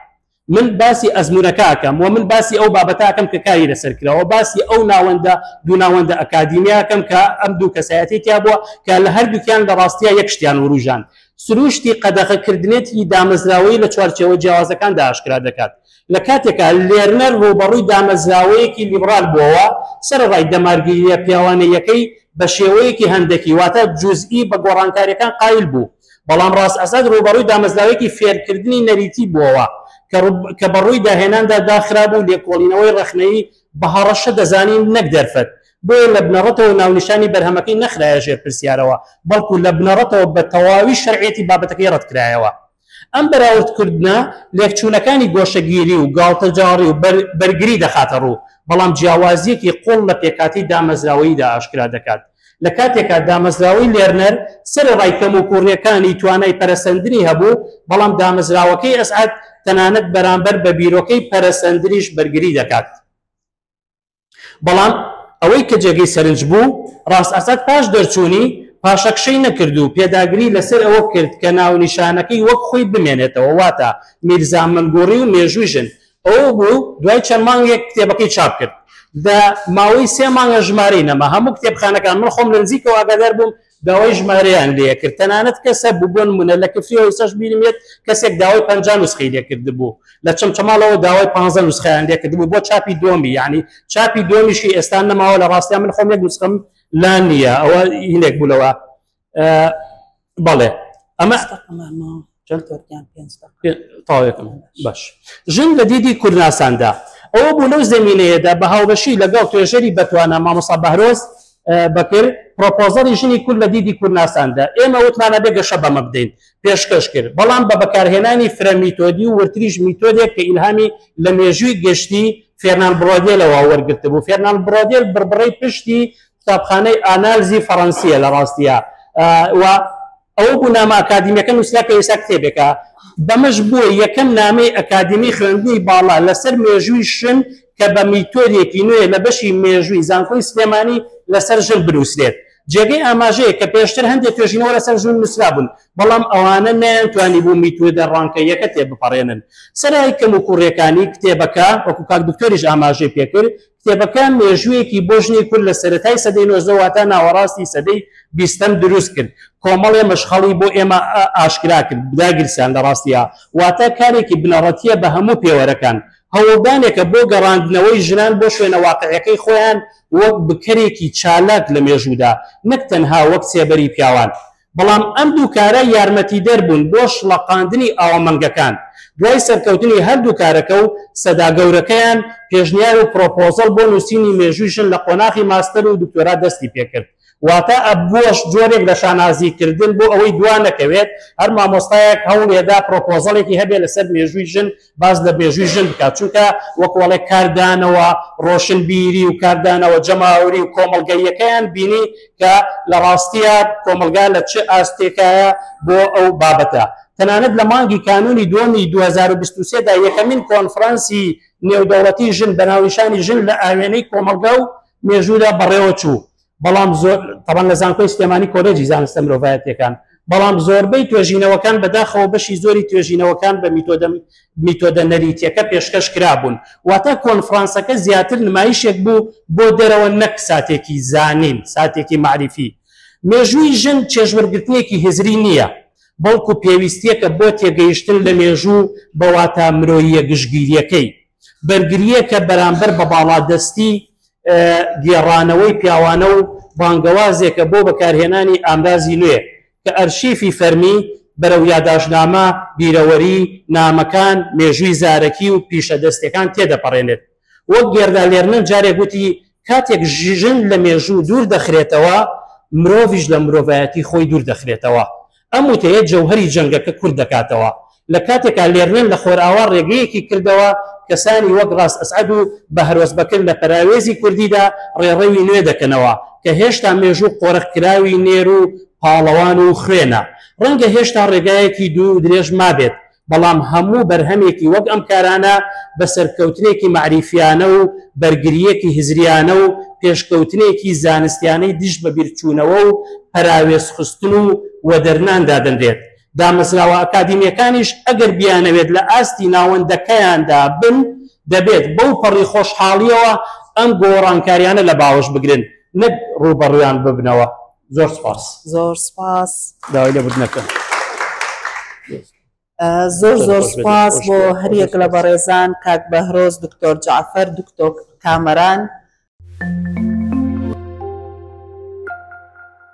من باسی ئەزموونەکە ئەکەم و من باسی ئەو بابەتە ئەکەم کە کاری لەسەر کراوە، باسی ئەو ناوەندە دوو ناوەندە ئەکادیمیە ئەکەم کە ئەم دوو کەسایەتی تیا بووە کە لە هەردووکیان لە ڕاستیا یەک شتیان وروژاند. سروشتی قەدەغەکردنێتی دامەزراوەیی لە چوارچێوە جیاوازەکاندا ئاشکرا دەکات. لە کاتێکا لێرنەر ڕووبەڕووی دامەزراوەیەکی لیبرال بووەوە، سەرەڕای دەمارگیرییە پیاوانەییەکەی بە شێوەیەکی هەندەکی واتە جوزئی بە گۆڕانکارییەکان قایل بوو. بەڵام ڕاست ئەسەد ڕووبەڕووی دامەزراوەیەکی فێرکردنی نەریتی بووەوە کە بە ڕووی داهێناندا داخرابوو و لێکۆڵینەوەی ڕەخنەیی بە هەڕەشە دەزانی نەک دەرفەت، بۆیە لە بنەڕەتەوە ناونیشانی بەرهەمەکەی نەخرایە ژێر پرسیارەوە، بەڵکو لە بنەڕەتەوە بە تەواوی شەرعیەتی بابەتەکەی ڕەتکرایەوە. ئەم بەراوردکردنە لێکچوونەکانی گۆشەگیری و گاڵتەجاڕی و بەرگری دەخاتە ڕوو، بەڵام جیاوازییەکی قووڵ لە پێکهاتەی دامەزراوەییدا ئاشکرا دەکات. لە کاتێکا دامەزراوەی لێرنەر سەرەڕای کەموکووڕییەکانی توانای پەرەسەندنی هەبوو، بەڵام دامەزراوەکەی ئەسعەد تەنانەت بەرامبەر بە بیرۆکەی پەرەسەندنیش بەرگری دەکات. بەڵام ئەوەی کە جێگەی سەرنج بوو، ڕاست ئەسعەد پاش دەرچوونی، پاشەکشەی نەکرد و پێداگری لەسەر ئەوە کرد کە ناونیشانەکەی وەک خۆی بمێنێتەوە، واتە میرزا مەنگوڕی و مێژووی ژن. ئەوە بوو دوای چەند مانگێک کتێبەکەی چاپ کرد. لە ماوەی سێ مانگە ژمارەی نەما. هەموو کتێبخانەکان، من خۆم لە نزیکەوە ئاگادار بووم، داوای ژمارەیان لێ کرد. تەنانەت کەس هەبوو، بۆ نموونە لە کفریەوە ئێستاش بیرم یەت کەسێک داوای 50 نوسخەی لێ کردبوو. لە چەمچەماڵەوە داوای 15 نوسخەیان لێ کردبوو بۆ چاپی دووەمی. یانی چاپی دووەمیشی ئێستا نەماوە. لە ڕاستیا من خۆم یەک نوسخەم لا نییە. ئەوە هینێک بوو لەوە. بەڵێ ئەمە تاوێکم باش. ژن لە دیدی کوردناساندا ئەوە بوو لەو زمینەیەدا بە هاوبەشی لەگەڵ توێژەری بەتوانا مامۆستا بەهرۆز بەکر پرۆپۆزەڵی ژنی کورد لە دیدی کوردناساندا، ئێمە وتمانە بێ گەشە بەمە بدەین، پێشکەش کرد، بەڵام بە بەکارهێنانی فرە میتۆدی و وردتریش میتۆدێک کە ئیلهامی لە مێژووی گشتی فێرنان برۆدێلەوە وەرگرتبوو. فێرنان برۆدێل بڕبڕەی پشتی قوتابخانەی ئانالزی فەڕەنسییە لە ڕاستیا و ئەوە بوو نامە ئەکادیمیەکە نووسرا کە ئێستا کتێبێکە. بەمەش بووە یەکەم نامەی ئەکادیمی خوێندنی باڵا لەسەر مێژووی ژن کە بە میتۆدێکی نوێ لە بەشی مێژووی زانکۆی سلێمانی لەسەر ژن بنووسرێت. جێگەی ئاماژەیە کە پێشتر هەندێک توێژینەوە لەسەر ژن نووسرابوون، بەڵام ئەوانە نەیانتوانیبوو میتۆدە ڕانکەییەکە تێبپەڕێنن. سەرەرای کەموکوڕییەکانی کتێبەکە، وەکو کاک دکتۆریش ئاماژەی پێکرد، کتێبەکە مێژوویەکی بۆ ژنی کورد لە سەرەتای سەدەی 19 واتە ناوەڕاستی سەدەی بیستەم دروست کرد. کۆمەڵێ مەشخەڵی بۆ ئێمە ئاشکرا کرد، داگیرسان لە ڕاستیا، واتە کارێکی بنەڕەتییە بە هەموو پێوەرەکان. هەوڵدانێکە بۆ گەڕاندنەوەی ژنان بۆ شوێنە واقعیەکەی خۆیان وەک بکەرێکی چالاک لە مێژوودا، نەک تەنها وەک سێبەری پیاوان. بەڵام ئەم دوو کارە یارمەتیدەر بوون بۆ شڵەقاندنی ئاوەمەنگەکان. دوای سەرکەوتنی هەردوو کارەکە و سەدا گەورەکەیان، پێشنیار و پرۆپۆزەڵ بۆ نووسینی مێژووی ژن لە قۆناغی ماستەر و دکتۆرا دەستی پێکرد. واتە بووە جۆرێک لە شانازی کردن بۆ ئەوەی دوا نەکەوێت، هەر مامۆستایەک هەوڵێدا پرۆپۆزەڵێکی هەبێت لەسەر مێژووی ژن، باس لە مێژووی ژن بکات، چونکە وەکوەڵێ کاردانەوە ڕۆشنبیری و کاردانەوە جەماوەری و کۆمەڵگەییەکەیان بینی کە لە ڕاستییا کۆمەڵگا لە چ ئاستێکایە بۆ ئەو بابەتە. تەنانەت لە مانگی کانوونی دووەمی 2023 دا یەکەمین کۆنفرانسی نێودەوڵەتی ژن بە ناونیشانی ژن لە ئاوێنەی کۆمەڵگا و مێژوودا بەڕێوەچوو. بەڵام زۆر تەبان لە زانکۆی سلێمانی کۆلێجی زانستە مرۆڤایەتیەکان، بەڵام زۆربەی توێژینەوەکان بەداخەوە بەشی زۆری توێژینەوەکان بە میتۆدە نەریتیەکە پێشکەش کرابوون، واتە کۆنفرانسەکە زیاتر نمایشێک بوو بۆ دەرەوە نەک ساتێکی زانین، ساتێکی مەعریفی. مێژووی ژن چێژوەرگرتنێکی هزری نییە، بەڵکو پێویستیەکە بۆ تێگەیشتن لە مێژوو بە واتا مرۆییە گشتگیریەکەی، بەرگرییەکە بەرامبەر بە باڵادەستی گێڕانەوەی پیاوانە و بانگەوازێکە بۆ بەکارهێنانی ئامرازی نوێ کە ئەرشیفی فەرمی بەرەو یاداشتنامە، بیرەوەری، نامەکان، مێژووی زارەکی و پیشە دەستیەکان تێدەپەڕێنێت. وەک گێردا لێرنەر جارێک وتی، کاتێک ژن لە مێژوو دوور دەخرێتەوە، مرۆڤیش لە مرۆڤایەتی خۆی دوور دەخرێتەوە. ئەم وتەیە جەوهەری جەنگەکە کورت دەکاتەوە. لە کاتێکا لێرنەر لە خۆرئاوا ڕێگەیەکی کردەوە، کەسانی وەک ڕاست ئەسعەد و بەهرۆز بەکر لە پەراوێزی کوردیدا ڕێڕەوی نوێ دەکەنەوە کە هێشتا مێژوو قۆرخکراوی نێر و پاڵەوان و خوێنە. ڕەنگە هێشتا ڕێگایەکی دوور و درێژ مابێت، بەڵام هەموو بەرهەمێکی وەک ئەم کارانە بە سەرکەوتنێکی مەعریفیانە و بەرگرییەکی هزریانە و پێشکەوتنێکی زانستیانەی دژ بە بیرچوونەوە و پەراوێزخستن و وەدەرنان دادەنرێت. دامەزراوە ئەکادیمییەکانیش ئەگەر بیانەوێت لە ئاستی ناوەندەکەیاندا بن، دەبێت بەو پەڕی خۆشحاڵییەوە ئەم گۆڕانکاریانە لە باوەش بگرن نەک ڕووبەڕوویان ببنەوە. زۆر سپاس. زۆر سپاس. داوای لێبوردن ئەکەم. زۆر زۆر سپاس بۆ هەریەک لە بەڕێزان کاک بەهرۆز، دکتۆر جەعفەر، دکتۆر کامەران.